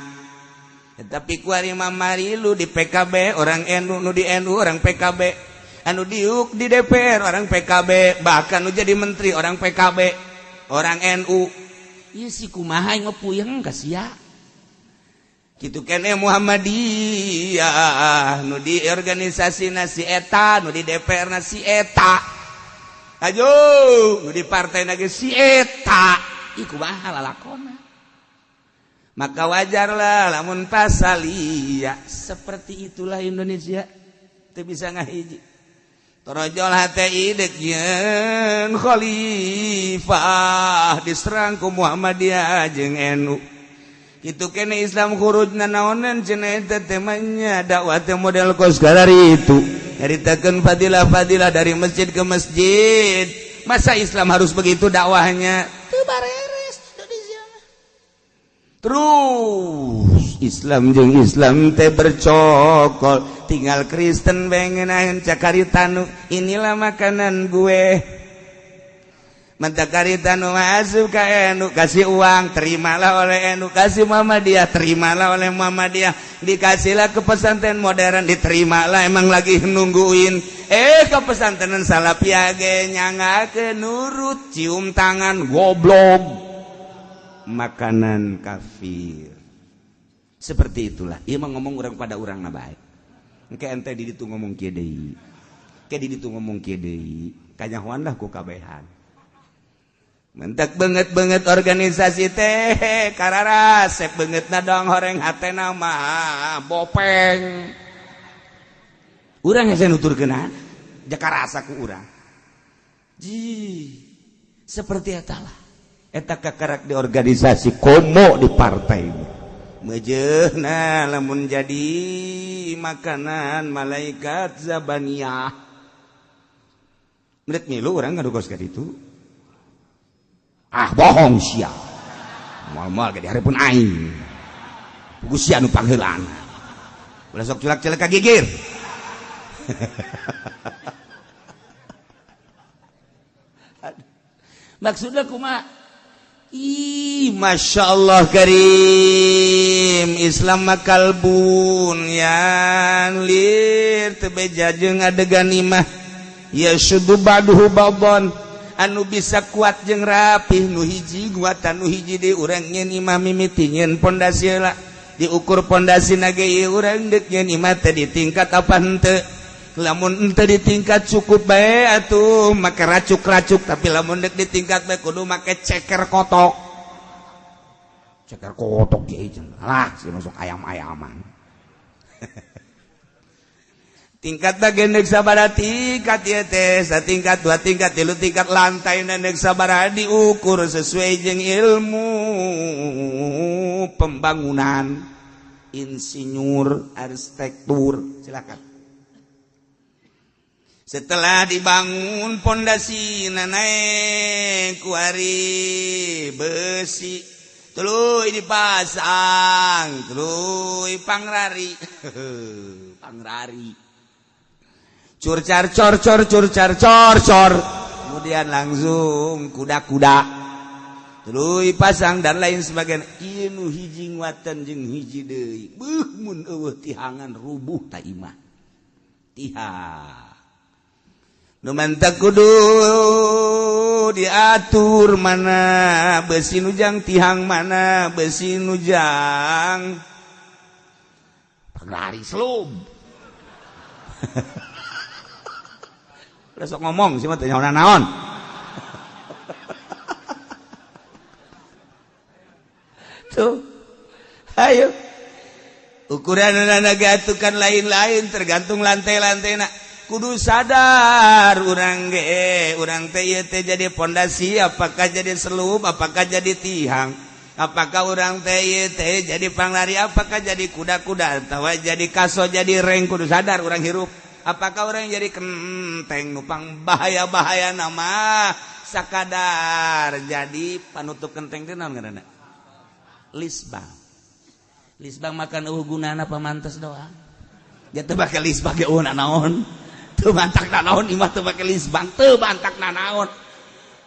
Tetapi kuari mamarilu di PKB orang NU, nu di NU orang PKB, anu diuk di DPR orang PKB, bahkan nu jadi menteri orang PKB, orang NU. Ieu si kumaha ngepuyeng ka sia. Kitu keneh Muhammadiyah nu di organisasi na si eta, nu di DPR na si eta. Ayo, nu di partai na ge si eta. Ih kumaha lalakona. Maka wajarlah lamun pasalia seperti itulah Indonesia teu bisa ngahiji. Torojol HTI dek nyeun khalifah diserang ku Muhammadiyah jeung NU. Kitu kene Islam khurujna naonan cenah eta temanya dakwah teh model kos karari itu. Nyaritakeun fadilah-fadilah dari masjid ke masjid. Masa Islam harus begitu dakwahnya? Teu bareres Indonesia mah. Terus Islam jeung Islam teh bercokol, tinggal Kristen bengenaheun cakaritanu, inilah makanan gue. Mentakaritanu asup ka NU, kasih uang, terimalah oleh NU, kasih Muhammadiyah, terimalah oleh Muhammadiyah, dikasihlah ke pesantren modern, diterimalah, emang lagi nungguin. Ke pesantren Salafiyah ge nyangakeun nurut, cium tangan goblok. Makanan kafir. Seperti itulah. Ieu mah ngomong urang pada urang na bae. Engke ente di ditu ngomong kieu deui. Engke di ditu ngomong kieu deui. Kanyahoan lah ku kabehan. Mentek banget-banget organisasi teh kararasep beungeutna dong horeng hatena mah bopeng. Urang hese nuturkeunana, jakarasa ku urang. Ji, seperti eta lah. Eta kakarak di organisasi komo di partai. Mejeuna lamun jadi makanan malaikat zabaniyah. Menit milu urang ngadugos ka ditu. Ah bohong sia. Moal-moal ge dihareupeun aing. Pugu sia nu pangheulana. Ulah sok culak-culak ka gigir. Maksudnya kumaha? Ih, Masya Allah karim. Islam makal bunyan lir tebeja jeung adegan imah. Ya syudu ba'duhu ba'don. Anu bisa kuat jeung rapih nu hiji guatan nu hiji deui urang nyeun imah mimiti nyeun pondasi heula. Diukur pondasi na ge ieu urang deuk nyeun imah teh ditingkat apa henteu. Lamun henteu ditingkat cukup bae atuh make racuk-racuk, tapi lamun deuk ditingkat bae kudu make ceker kotok. Ceker kotok ge lah si masuk ayam-ayaman. Tingkat bagian deuk sabaraha tingkat ieu teh, satingkat, dua tingkat, tilu tingkat, lantaina deuk sabaraha diukur sesuai jeung ilmu pembangunan, insinyur, arsitektur, silakan. Setelah dibangun pondasi naik kuari besi, tuluy dipasang, tuluy pangrari, pangrari. Curcar cor cor curcar cor cor, kemudian langsung kuda-kuda tuluy pasang dan lain sebagainya. Ieu nu hiji nguatan jeung hiji deui, beuh mun eueuh tihangan rubuh ta imah. Tihang nu mantak kudu diatur mana besi nujang tihang, mana besi nujang pangrari selub. Udah sok ngomong sih mah teu nyaho naon. Tuh. Ayo. Ukuranna ge atuh kan lain-lain tergantung lantai-lantaina. Kudu sadar urang ge, urang teh ieu teh jadi pondasi, apakah jadi selub, apakah jadi tihang. Apakah urang teh ieu teh jadi panglari, apakah jadi kuda-kuda atawa jadi kaso, jadi reng, kudu sadar urang hirup. Apakah orang jadi kenteng nupang bahaya-bahaya nama sakadar jadi panutup kenteng teh naon ngaranna? Lisbang. Lisbang makan eueuh gunana pamantes doang. Dia teu make lisbang ge eueuh naon. Teu bantak nanaon imah teu make lisbang, teu bantak nanaon.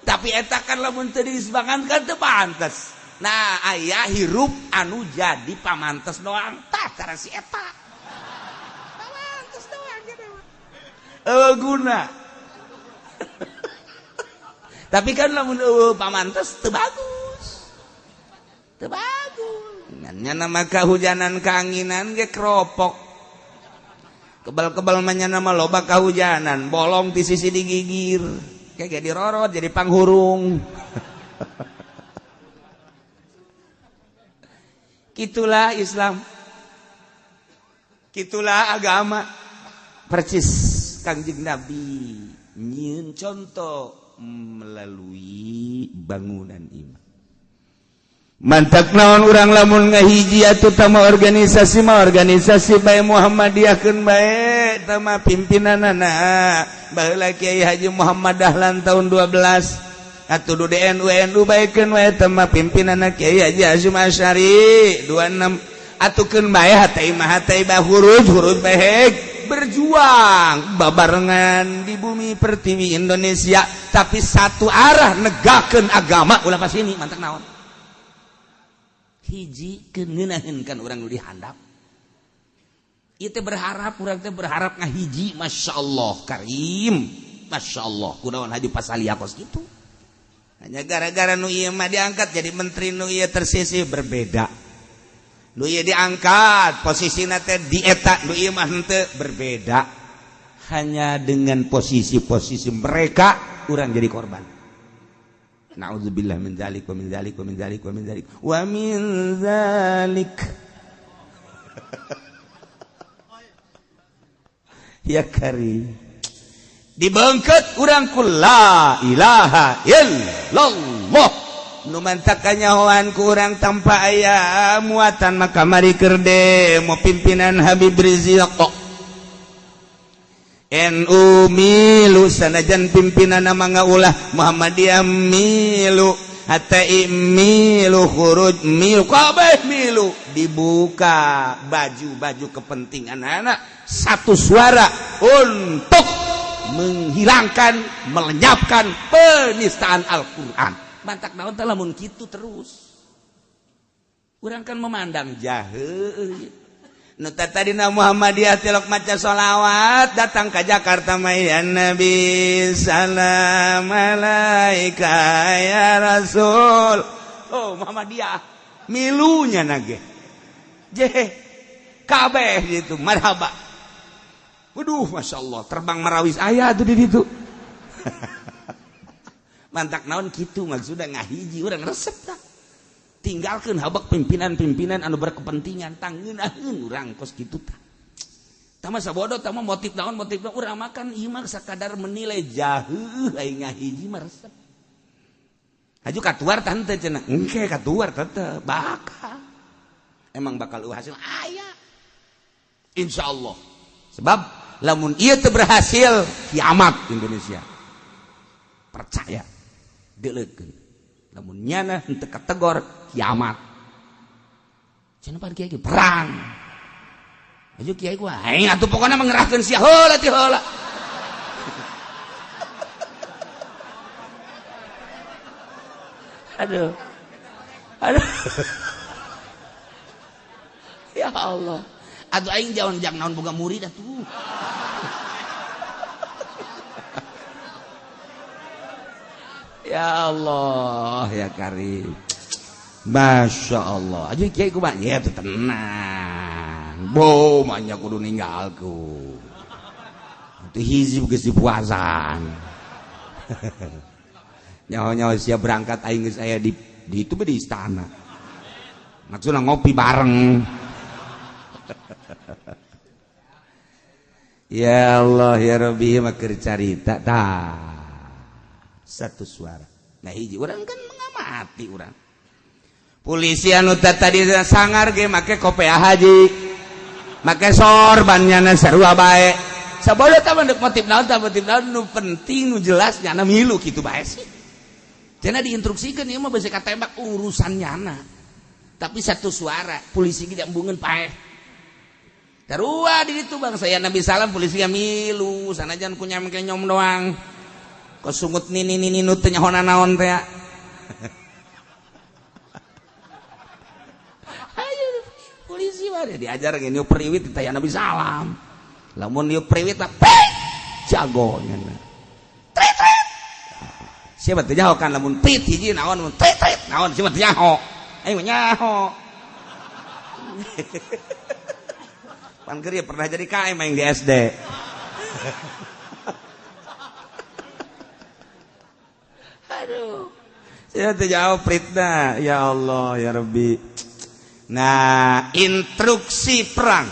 Tapi eta kan lamun teu dilisbangan kan teu pantes. Nah, aya hirup anu jadi pamantes doang. Tah cara si eta. Guna. Tapi kan lamun pamantes teu bagus. Teu bagus. Nya nama kahujanan kaanginan ge keropok. Kebal-kebal mah nya nama loba kahujanan, bolong ti sisi digigir. Kayak jadi rorot, jadi panghurung. Kitulah Islam. Kitulah agama. Persis Kangjeng Nabi nyieun contoh melalui bangunan imah. Mantak naon urang lamun ngahiji atuh tama organisasi mah organisasi bae Muhammadiyah keun bae tama pimpinanana baheula Kiai Haji Muhammad Dahlan tahun 12 atuh du DNU NU bae keun wae tama pimpinanana Kiai Haji Hasyim Asy'ari 26 atuh keun bae hate imah hate bah huruj huruj bae berjuang babarengan di bumi pertiwi Indonesia, tapi satu arah negakeun agama ulah pas ini mantak naon hiji keuneunaheun kan urang nu dihandap. Ieu teh berharap urang teh berharap ngahiji, Masya Allah karim, Masya Allah kunaon haji pasalia kos kitu. Hanya gara-gara nu ieu mah diangkat jadi menteri, nu ieu tersisih berbeda. Nu ieu diangkat posisina teh di eta, nu ieu mah henteu berbeda. Hanya dengan posisi-posisi mereka urang jadi korban. Na'udzubillah min dzalik wa min dzalik wa min dzalik wa min dzalik wa min dzalik. Ya karim. Dibengket urang ku la ilaha illallah. Nu mantak kanyahoan ku urang tanpa aya muatan maka mari keur demo pimpinan Habib Riziq. NU milu sanajan pimpinan mangga ulah, Muhammadiyah milu HTI milu, khuruj milu, kabeh milu, dibuka baju-baju kepentingan anak satu suara untuk menghilangkan, melenyapkan penistaan Al-Quran. Mantak naon teh lamun kitu terus. Urang kan memandang jahe. Nu tadina Muhammadiyah tilok maca sholawat datang ke Jakarta mah ya Nabi salam alaika ya Rasul. Oh Muhammadiyah milunya nage. Jeh kabeh gitu marhaba. Waduh Masya Allah terbang marawis aya tuh di ditu. Mantak naon kitu maksudna ngahiji urang resep tah. Tinggalkan habak pimpinan-pimpinan anu berkepentingan tangeunaheun urang kos kitu tah. Tah mah sabodo tah mah motif naon urang makan ieu mah sakadar menilai jaheuh aing ngahiji mah resep. Haju katuar tah henteu cenah. Engke katuar tetep bakal. Emang bakal eueuh hasil aya. Insyaallah. Sebab lamun ieu teu berhasil kiamat Indonesia. Percaya. Deuleukeun. Lamun nyana henteu kategor kiamat. Cenah pan kiai perang. Aju kiai ku aing atuh pokona mengerahkeun sia heula ti heula. Aduh. Aduh. Ya Allah. Atuh aing jawan jang naon boga murid atuh. Ya Allah ya Karim. Masya Allah. Aja kiai ku ya tuh tenang. Bo manya kudu ninggalku. Itu hizib geus dipuasan. Nyaho-nyaho siap berangkat aing geus aya di itu di istana. Maksudna ngopi bareng. Ya Allah ya Rabbi mah keur carita tah. Satu suara. Nah hiji urang kan mengamati urang. Polisi anu tadi sangar ge make kopiah haji. Make sorban nyana sarua bae. Sabodo tah mah motif naon tah motif naon nu penting nu jelas nyana milu kitu bae sih. Cenah diinstruksikeun ieu mah beusi katembak urusan nyana. Tapi satu suara polisi ge embungeun paeh. Sarua di ditu bangsa ya Nabi salam polisi milu sanajan ku nyam kenyom doang. Kok sungut nini nini nu teu nyaho naon teh. Ayo polisi mah diajar gini priwit teh Nabi salam. Lamun ieu priwit mah jago nya. Trit trit. Siapa teh nyaho kan lamun prit hiji naon mun trit trit naon siapa teh nyaho. Aing mah nyaho. Pan keur pernah jadi KM aing di SD. Aduh. Saya jawab pritna, ya Allah ya Rabbi. Nah, instruksi perang.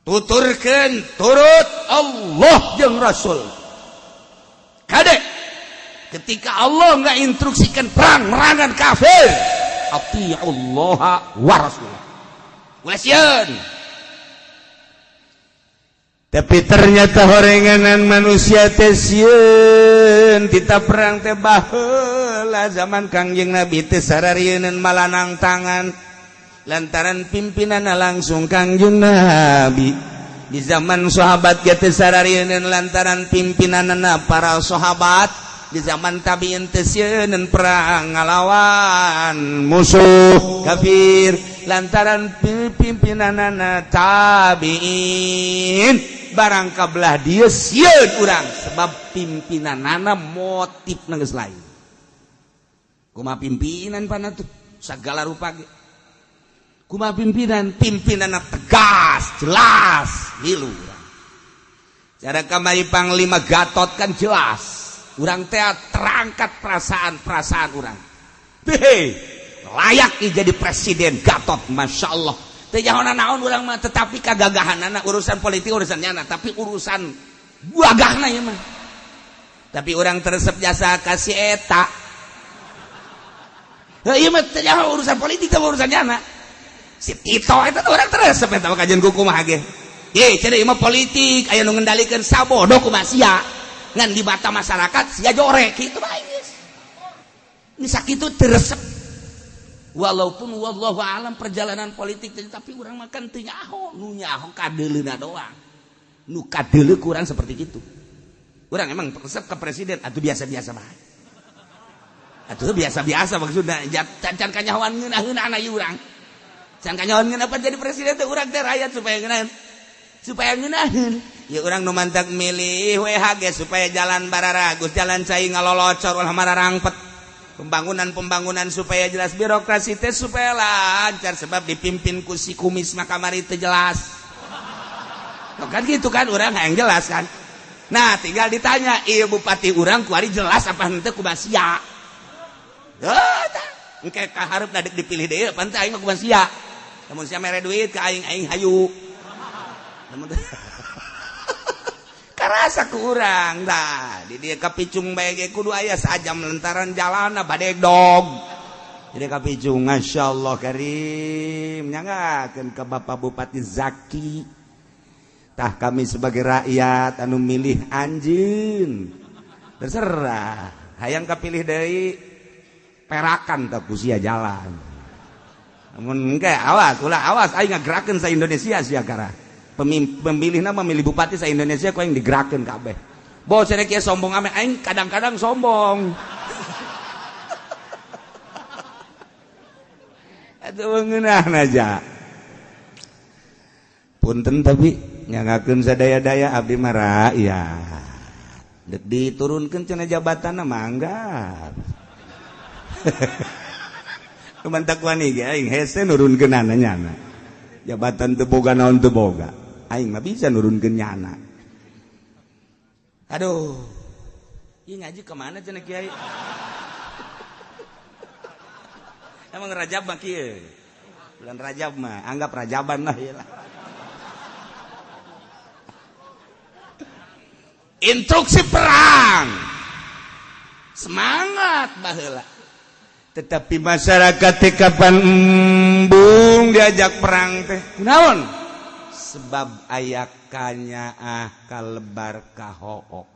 Tuturkeun turut Allah jeung Rasul. Kadek ketika Allah nggak instruksikan perang merangan kafir, atiullaha wa rasulah. Ulah sieun. Tapi ternyata horenganan manusia teh sieun tita perang teh baheula zaman Kangjeng Nabi teh sararieun malanang tangan lantaran pimpinanna langsung Kangjeng Nabi. Di zaman sahabat ge teh sararieun lantaran pimpinanna para sahabat. Di zaman tabiin teh sieun perang ngalawan musuh kafir lantaran pimpinanna tabiin. Barang kabelah dia sieun urang sebab pimpinanana motif geus lain. Kumaha pimpinan pana tuh sagala rupa ge. Kumaha pimpinan? Pimpinanna tegas, jelas, milu urang. Cara kamari Panglima Gatot kan jelas. Urang teh terangkat perasaan-perasaan urang. Hei, layak jadi presiden Gatot, Masya Allah. Teu nyaho naon urang mah, tetapi kagagahanana urusan politik urusan nyana, tapi urusan gagahna ieu mah. Tapi urang teresep jasa kasih eta. Heuh ieu mah teu nyaho urusan politik teh urusan nyana. Si Tito eta urang teresep eta kajian ku kumaha ge. Ye, cenah ieu mah politik aya nu ngendalikeun sabodo kumaha sia. Ngan di mata masyarakat sia jorek kitu bae geus. Ini sakitu teu resep. Walaupun wallahu alam perjalanan politik, tapi urang makan teu nyaho, nu nyaho kadeuleuna doang. Nu kadeuleu kurang seperti itu. Urang emang resep ke presiden atuh biasa-biasa bae. Atuh biasa-biasa maksudna can kanyahoan ngeunaheun ieu urang. Can kanyahoan ngeunah jadi presiden teh urang teh rakyat supaya ngeunaheun. Supaya ngeunaheun. Ya urang nu mantak milih WHG supaya jalan bararagus, jalan cai ngalolocor ulah mararangpet. Pembangunan-pembangunan supaya jelas, birokrasi teh supaya lancar sebab dipimpin ku si kumis mah kamari teu jelas. Tuh kan gitu kan urang yang jelas kan. Nah, tinggal ditanya, iya bupati urang kuari jelas apa henteu kumaha sia. Heuh tah. Engke kaharep dadek dipilih deui apa henteu aing mah kumaha sia. Lamun sia mere duit ka aing, aing hayu. Lamun karasa ku urang tah di dieu kapicung bae ge kudu aya sajam lantaran jalanna badegdog. Jadi kapicung masyaallah karim nyanggakeun ka Bapak Bupati Zaki. Tah kami sebagai rakyat anu milih anjeun terserah hayang kapilih deui perakan tah ku sia jalan. Namun engke awas ulah awas aing ngagerakeun sa Indonesia sia gara. Pemilihna memilih bupati sa Indonesia ku aing digerakeun kabeh. Bo cenah kieu sombong ame aing kadang-kadang sombong. Atuh ngeunah aja. Punten tapi nyangakeun sadaya-daya abdi mah rakyat. Dek diturunkeun cenah jabatanna mangga. Kumantak wani ge aing hese nurunkeunana nyana. Jabatan teu boga naon teu boga. Aing mah bisa nurunkeun nyana. Aduh. Ieu ngaji ka mana cenah kiai? Emang Rajab mah kieu. Bulan Rajab mah anggap Rajaban lah ieu lah. Instruksi perang. Semangat baheula. Tetapi masyarakat teh kapan embung diajak perang teh? Kunaon? Sebab aya kanyaah kalebar kahook.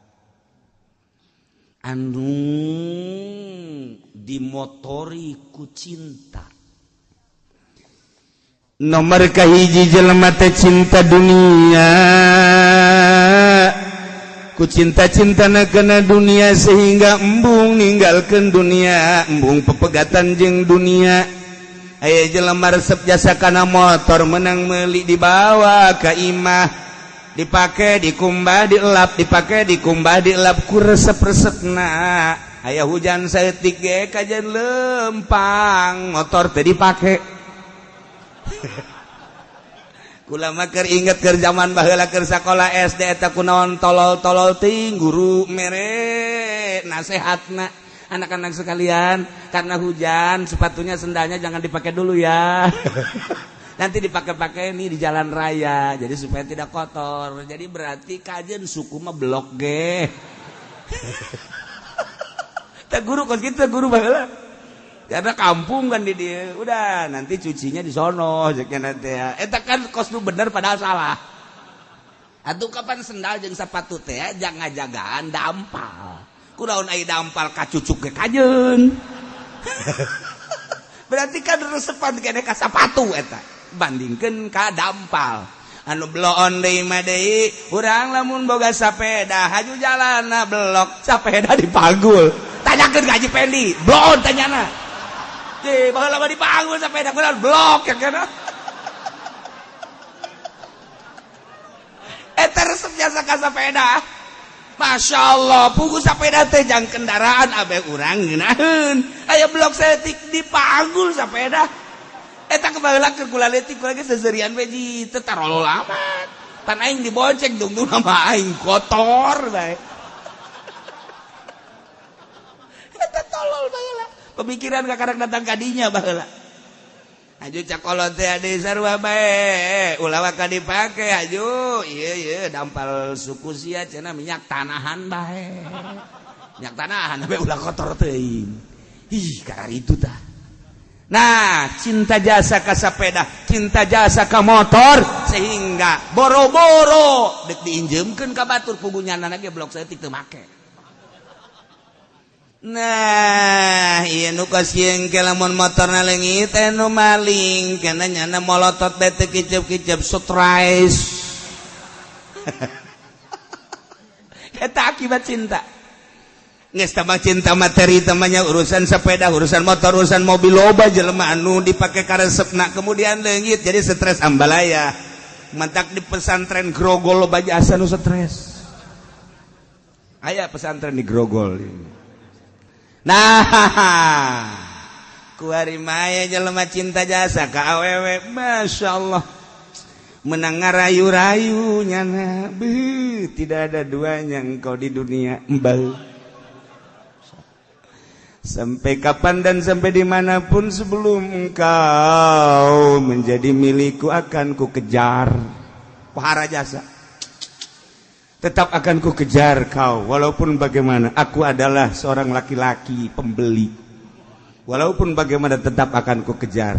Anu dimotori ku cinta. Nomor kahiji jelema teh cinta dunia. Ku cinta-cinta kana dunia sehingga embung ninggalkeun dunia, embung pepegatan jeung dunia. Aya jelema resep jasa kana motor menang meuli dibawa ka imah, dipake dikumbah dielap, dipake dikumbah dielap ku resep-resepna. Aya hujan saeutik ge kajen lempang motor teh dipake. Kula mah keur inget keur zaman baheula keur sakola SD eta kunaon tolol-tolol ting guru mere nasehatna anak-anak sekalian karena hujan sepatunya sendalnya jangan dipakai dulu ya. Nanti dipakai-pakai nih di jalan raya jadi supaya tidak kotor. Jadi berarti kajen suku mah blok ge. Teh guru kos kitu guru baheula. Karena kampung kan di dia, udah nanti cucinya di sono, jeknya nanti ya. Eta kan kos lu bener padahal salah. Atuh kapan sendal jeung sepatu teh jangan jagaan dampal. Kunaon ai dampal kacucuk ge kajeun. Berarti kan resepan kene ka sapatu eta bandingkeun ka dampal. Anu bloon deui mah deui, urang lamun boga sapeda haju jalanna blok, sapeda dipanggul. Tanyakeun ka Haji Pendi, bloon tanyana. Di baheula mah dipanggul sapeda kunaon blok ya kana. Eta resep jasa ka sapeda. Masya Allah, pugu sapeda teh jang kendaraan abe urang ngeunaheun. Aya blok saeutik dipanggul sapeda. Eta kebaheula keur kula leutik kula ge seuseurian we ji teu tarolol amat. Pan aing dibonceng dungdung sama aing kotor bae. Eta tolol baheula. Pemikiran kakarek datang kadinya baheula. Aju cakolot teh ade sarua bae, ulah waka dipake aju. Ieu ieu dampal suku sia cenah minyak tanahan bae. Minyak tanahan bae ulah kotor teuing. Ih, kararitu tah. Nah, cinta jasa ka sapeda, cinta jasa ka motor sehingga boro-boro dek diinjeumkeun ka batur pugunyana ge blok saeutik teu make. Nah, ieu nu kasieun ke lamun motorna leungit nu maling kana nyana molotot bae teu kicep-kicep stres. Eta akibat cinta. Geus tambah cinta materi tamanya urusan sepeda, urusan motor, urusan mobil loba jelema anu dipake karesepna kemudian leungit jadi stres ambalaya. Mantak di pesantren Grogol loba jasa nu stres. Aya pesantren di Grogol. Nah, kuari maya jelema cinta jasa ka awewe, Masya Allah. Menang ngarayu-rayu nyana, beuh, tidak ada duanya engkau di dunia, embal. Sampai kapan dan sampai dimanapun sebelum engkau menjadi milikku akan ku kejar. Pohara jasa. Tetap akan ku kejar kau walaupun bagaimana aku adalah seorang laki-laki pembeli. Walaupun bagaimana tetap akan ku kejar.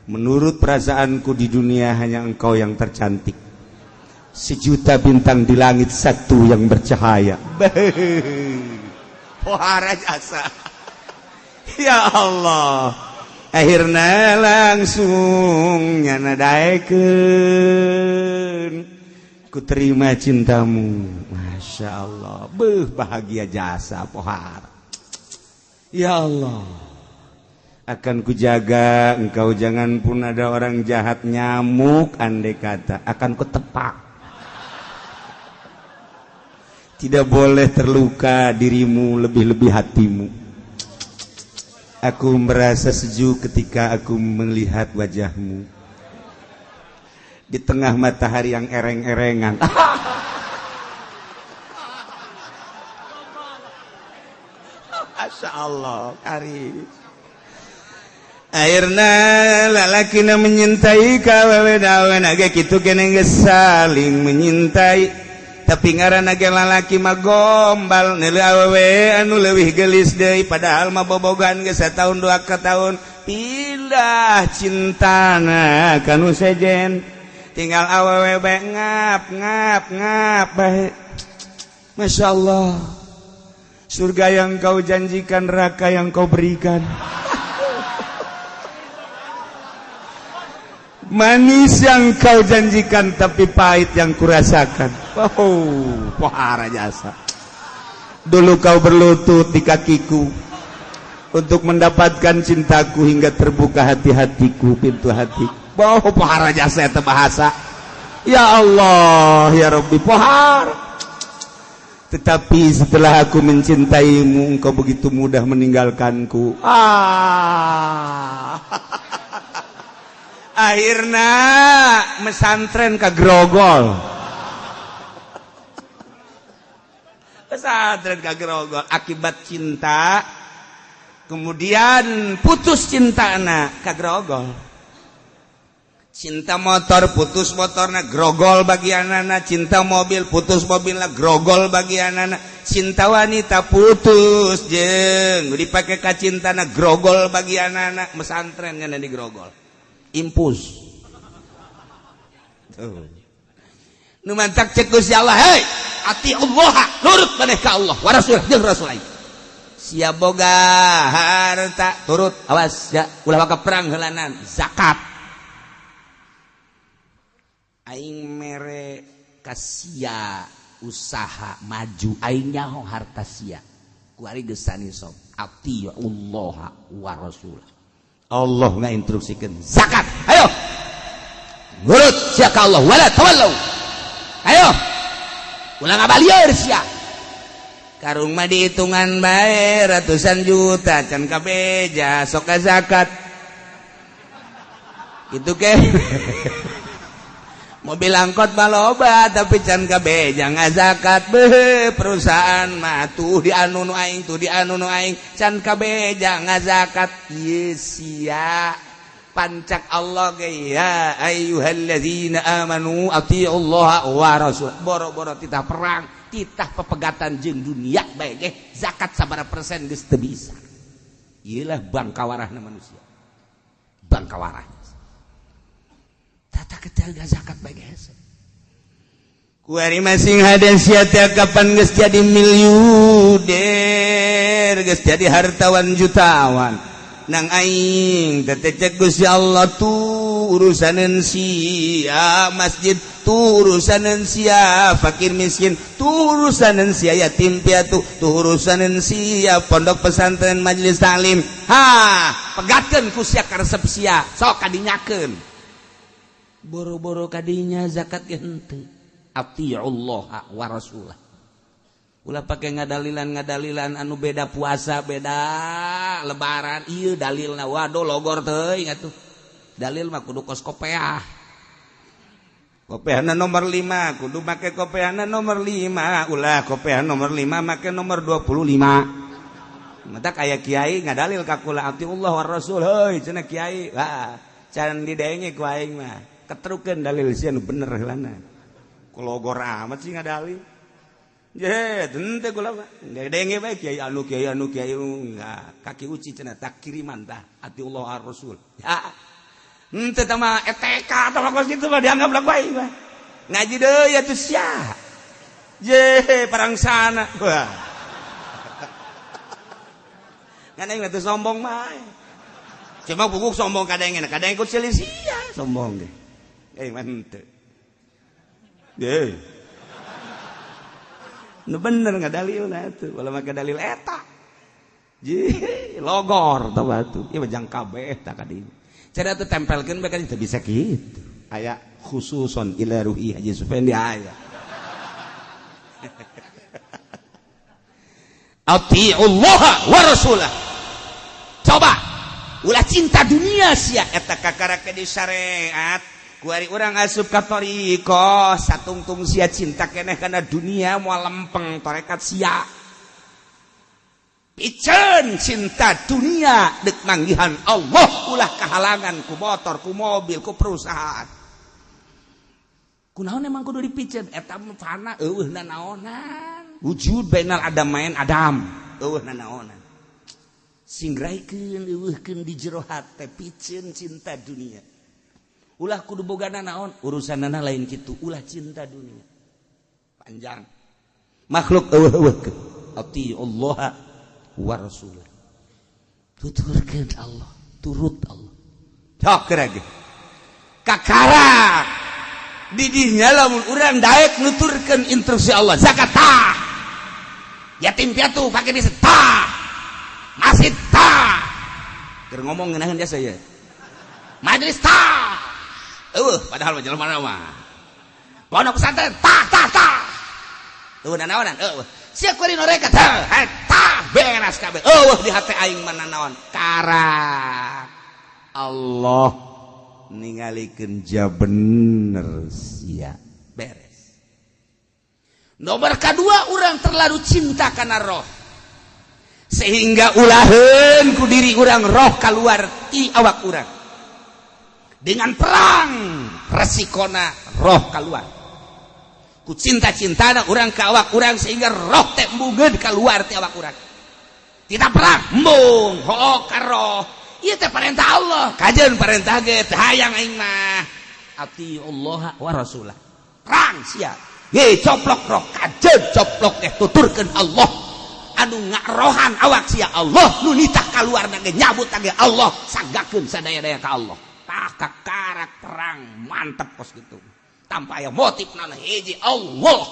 Menurut perasaanku di dunia hanya engkau yang tercantik. Sejuta bintang di langit satu yang bercahaya. Pohara jasa. Ya Allah. Akhirnya langsung nyana daekeun. Ku terima cintamu. Masya Allah. Beuh bahagia jasa pohara. Ya Allah. Akan kujaga engkau jangan pun ada orang jahat nyamuk andai kata akan kutepak. Tidak boleh terluka dirimu lebih-lebih hatimu. Aku merasa sejuk ketika aku melihat wajahmu di tengah matahari yang ereng-erengan. Masya Allah, kari. Akhirna lalakina menyintai kawewe dawen ge kitu keneh geus saling menyintai. Tapi ngaranna ge lalaki mah gombal neuleuh awewe anu leuwih geulis deui padahal mah bobogan geus sataun dua tahun pindah cintana ka nu sejen. Tinggal awewe bae ngap ngap ngap bae. Masya Allah. Surga yang kau janjikan, neraka yang kau berikan. Manis yang kau janjikan tapi pahit yang kurasakan. Oh, pohara jasa. Dulu kau berlutut di kakiku untuk mendapatkan cintaku hingga terbuka hati-hatiku, pintu hati. Oh, pohara jasa eta bahasa. Ya Allah, ya Rabbi, pohara. Tetapi setelah aku mencintaimu, engkau begitu mudah meninggalkanku. Ah. Akhirnya mesantren ke Grogol. Pesantren ke Grogol akibat cinta, kemudian putus cinta anak ke Grogol. Cinta motor putus motorna grogol bagian anak, cinta mobil putus mobilna grogol bagian anak, cinta wanita putus jeung dipake ka cintana grogol bagian anak, mesantren nya di Grogol. Impus. Tuh. Nu mantak cek Gusti Allah, hei, ati Allah, nurut maneh ka Allah wa rasul jeung rasul aing. Sia boga harta turut, awas ya, ulah waka perang heulanan, zakat. Aing mere ka sia usaha maju, aing nyaho harta sia. Kuari geus sani sok, ati Allah wa rasul. Allah ngainstruksikeun zakat, ayo nurut sia ka Allah wala tawallau, ayo ulah ngabalieur sia. Karung mah dihitungan bae ratusan juta can kabeja sok ka zakat kitu ke. Mobil angkot mah loba tapi can kabeja ngazakat. Beuh perusahaan mah tuh di anu nu aing, tuh di anu nu aing can kabeja ngazakat. Ieu sia pancak Allah ge ya ayyuhallazina amanu atiullaha wa rasul. Boro-boro titah perang, titah pepegatan jeung dunia bae ge zakat sabaraha persen geus teu bisa. Ieu lah bangkawarahna manusia. Bangkawarah. Tata ketel zakat bae hese. Kuari masing haden sia teh kapan geus jadi miliuder, geus jadi hartawan jutawan. Nang aing teh cek Gusti Allah tuh urusaneun sia masjid, tuh urusaneun sia fakir miskin, tuh urusaneun sia yatim piatu, tuh urusaneun sia pondok pesantren majelis taklim. Ha, pegatkeun ku sia karesep sia, sok kadinyakeun. Boro-boro kadinya zakat ge henteu. Atiullah wa rasulah. Ulah pake ngadalilan-ngadalilan anu beda puasa, beda lebaran. Ieu dalilna waduh logor teuing atuh. Dalil mah kudu kos kopeah. Kopeahna nomor 5, kudu make kopeahna nomor 5. Ulah kopeah nomor 5 make nomor 25. Matak aya kiai ngadalil ka kula atiullah wa rasul. Heuy cenah kiai. Wah, can didenge ku aing mah. Ketrukeun dalil sia nu bener heulana. Logor amat sih ngadalil. Je, henteu kula mah. Denge bae kiai anu kiai anu kiai enggak kaki uci cenah tak kiriman tah atiullah ar rasul. Ya. Henteu tah mah ETK atau kos kitu mah dianggap lah ku aing mah. Ngaji deui atuh sia. Je, parang sana. Wah. Ngan aing mah teu sombong mah. Cuma buguk sombong kadang kadang ikut selisih sombong ge. Eh mah henteu. Ye. Nu bener ngadalilna atuh, ulah make dalil eta. Je, logor tah batu. Ieu mah jang kabeh tah ka dieu. Cara teh tempelkeun bae kan teu bisa kitu. Aya khususon ila ruhi Haji Sufendi aya. Atiullah wa rasulah. Coba ulah cinta dunia sia eta kakara ke di syariat. Kuari urang asup ka thariqah satungtung sia cinta keneh kana dunia moal lempeng tarekat sia. Piceun cinta dunia deuk manggihan Allah ulah kahalangan ku motor, ku mobil, ku perusahaan. Kunaon emang kudu dipiceun eta mah fana eueuh nanaonan. Wujud bainal adam main adam eueuh nanaonan. Singraikeun eueuhkeun di jero hate piceun cinta dunia. Ulah kudu boga nanaon urusanana lain kitu ulah cinta dunia panjang makhluk eueuh-eueuh atiullah wa rasulah tuturkeun Allah turut Allah sok geura ge kakara di dinya lamun urang daek nuturkeun instruksi Allah zakat tah yatim piatu pake bisa tah masjid tah keur ngomong ngeunaheun jasa ye majelis tah eueuh padahal mah jelema mah pondok pesantren tah tah tah eueuh nanaonan eueuh sia kuari norekat tah tah beres kabeh eueuh di hate aing mah nanaon karak Allah ningalikeun ja bener sia beres. Nomor kedua urang terlalu cinta kana roh sehingga ulaheun ku diri urang roh keluar ti awak urang. Dengan perang resikona roh keluar ku cinta-cintana urang ka awak urang sehingga roh teh embungeun keluar ti awak urang. Tidak perang embung hook ka roh ieu teh perintah Allah kajeun perintah ge teh hayang aing mah atiullah wa rasulah perang sia ye coplok roh kajeun coplok teh tuturkeun Allah anu ngarohan awak sia Allah nu nitah kaluarna ge nyabut ge Allah sanggakeun sadaya-daya ka Allah. Kakarak perang mantep kos gitu tanpa aya motif nana hiji Allah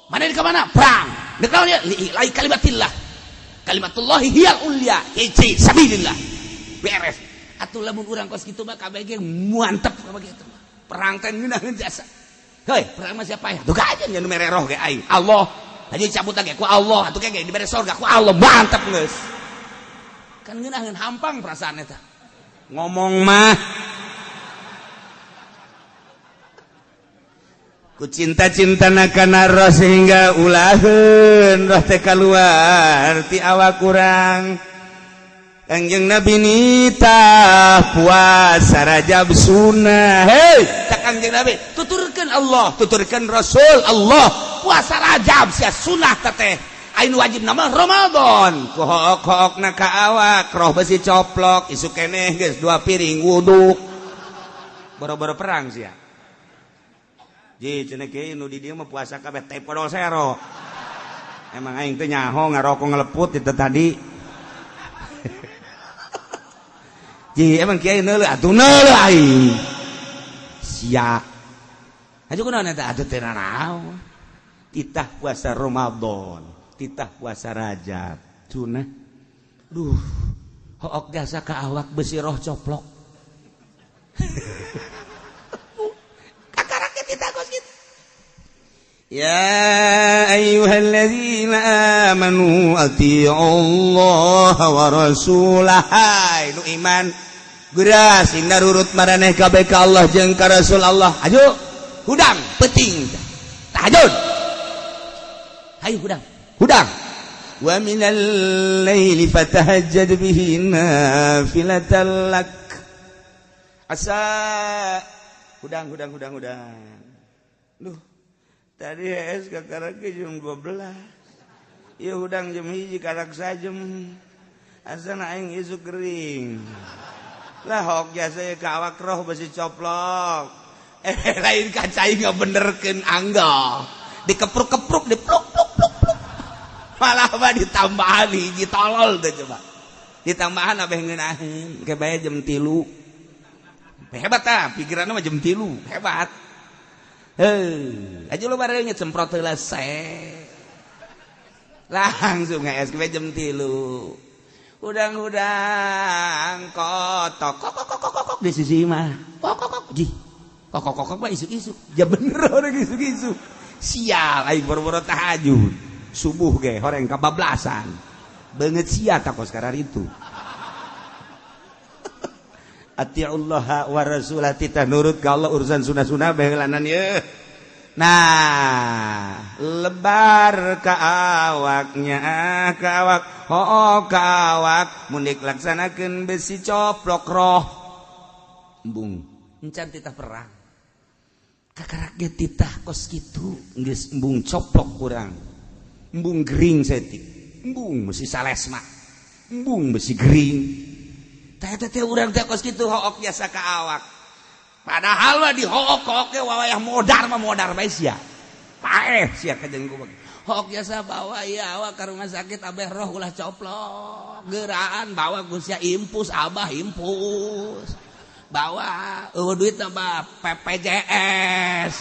mana di mana perang di kawan li kalimatillah kalimatullahi hiyal ulya hiji sabilillah beres atuh lamun urang kos kitu mah kabeh ge mantep kabeh gitu perang teh ngeunaheun jasa heuy perang mah siapa ya tuh aja nya nu mere roh ge aing Allah haji cabut ge ku Allah atuh ge dibere sorga ku Allah mantep geus kan ngeunaheun hampang perasaan eta ngomong mah ku cinta-cintana kana roh sehingga ulaheun roh teh kaluar ti awak urang. Kangjeng Nabi nitah puasa Rajab sunnah. Hei, cak Kangjeng Nabi, tuturkeun Allah, tuturkeun Rasul Allah, puasa Rajab sia sunnah teteh. Ain wajib nama Ramadan. Ku hook-hookna ka awak, roh besi coplok, isuk keneh geus 2 piring wuduk. Boro-boro perang sia. Ji cenah kieu nu di dieu mah puasa kabeh teh podol sero. Emang aing teh nyaho ngarokok ngeleput itu tadi. Ji emang kiai neuleuh atuh neuleuh aing. Sia. Aju kunaon eta atuh teh nanaon. Titah puasa Ramadan, titah puasa Rajab. Sunah. Duh, hook jasa ka awak besi roh coplok. Kakarake titah kos kitu. Ya ayyuhalladzina amanu atiiullaha wa rasulah. Nu iman geura sing narurut maraneh kabeh ka Allah jeung ka Rasul Allah. Ayo hudang peuting tahajud. Hayu hudang. Hudang. Wa minal laili fatahajjad bihi nafilatan lak. Asa hudang hudang hudang hudang. Duh. Tadi es kakarake jam 12. Ieu hudang jam 1 karak sajem. Asana aing isuk gering. Lah hok jasa ka awak roh besi coplok. Lain kaca aing ngabenerkeun angga. Dikepruk-kepruk dipluk pluk pluk pluk. Malah mah ditambahan hiji tolol teh coba. Ditambahan abeh ngeunaheun ke bae jam 3. Hebat tah pikiranna mah jam 3, hebat. Heuh, aja lu barengnya semprot heula se. Langsung nges ke jam 3. Hudang-hudang kotok kok kok kok kok di sisi mah. Kok kok kok ji. Kok kok kok mah isuk-isuk. Ya bener orang isuk-isuk. Sial aing boro-boro tahajud. Subuh ge horeng kabablasan. Beungeut sia takos karar itu. Atiullaha wa rasulah titah nurut ka Allah urusan sunah-sunah baheulanan ye. Nah, lebar ka awaknya ka awak, hoo ka awak mun dilaksanakeun besi coplok roh. Embung, encan titah perang. Kakarak ge titah kos kitu, geus embung coplok kurang. Embung gering setik. Embung besi salesma. Embung besi gering. Teh teh urang teh kos kitu hook biasa ka awak. Padahal mah di hook hook ge wawayah modar mah modar bae sia. Paeh sia ka jeung kumaha. Hook biasa bawa ieu awak ka rumah sakit abeh roh ulah coplok. Geuraan bawa ku sia impus abah impus. Bawa eueuh duit mah PPJS.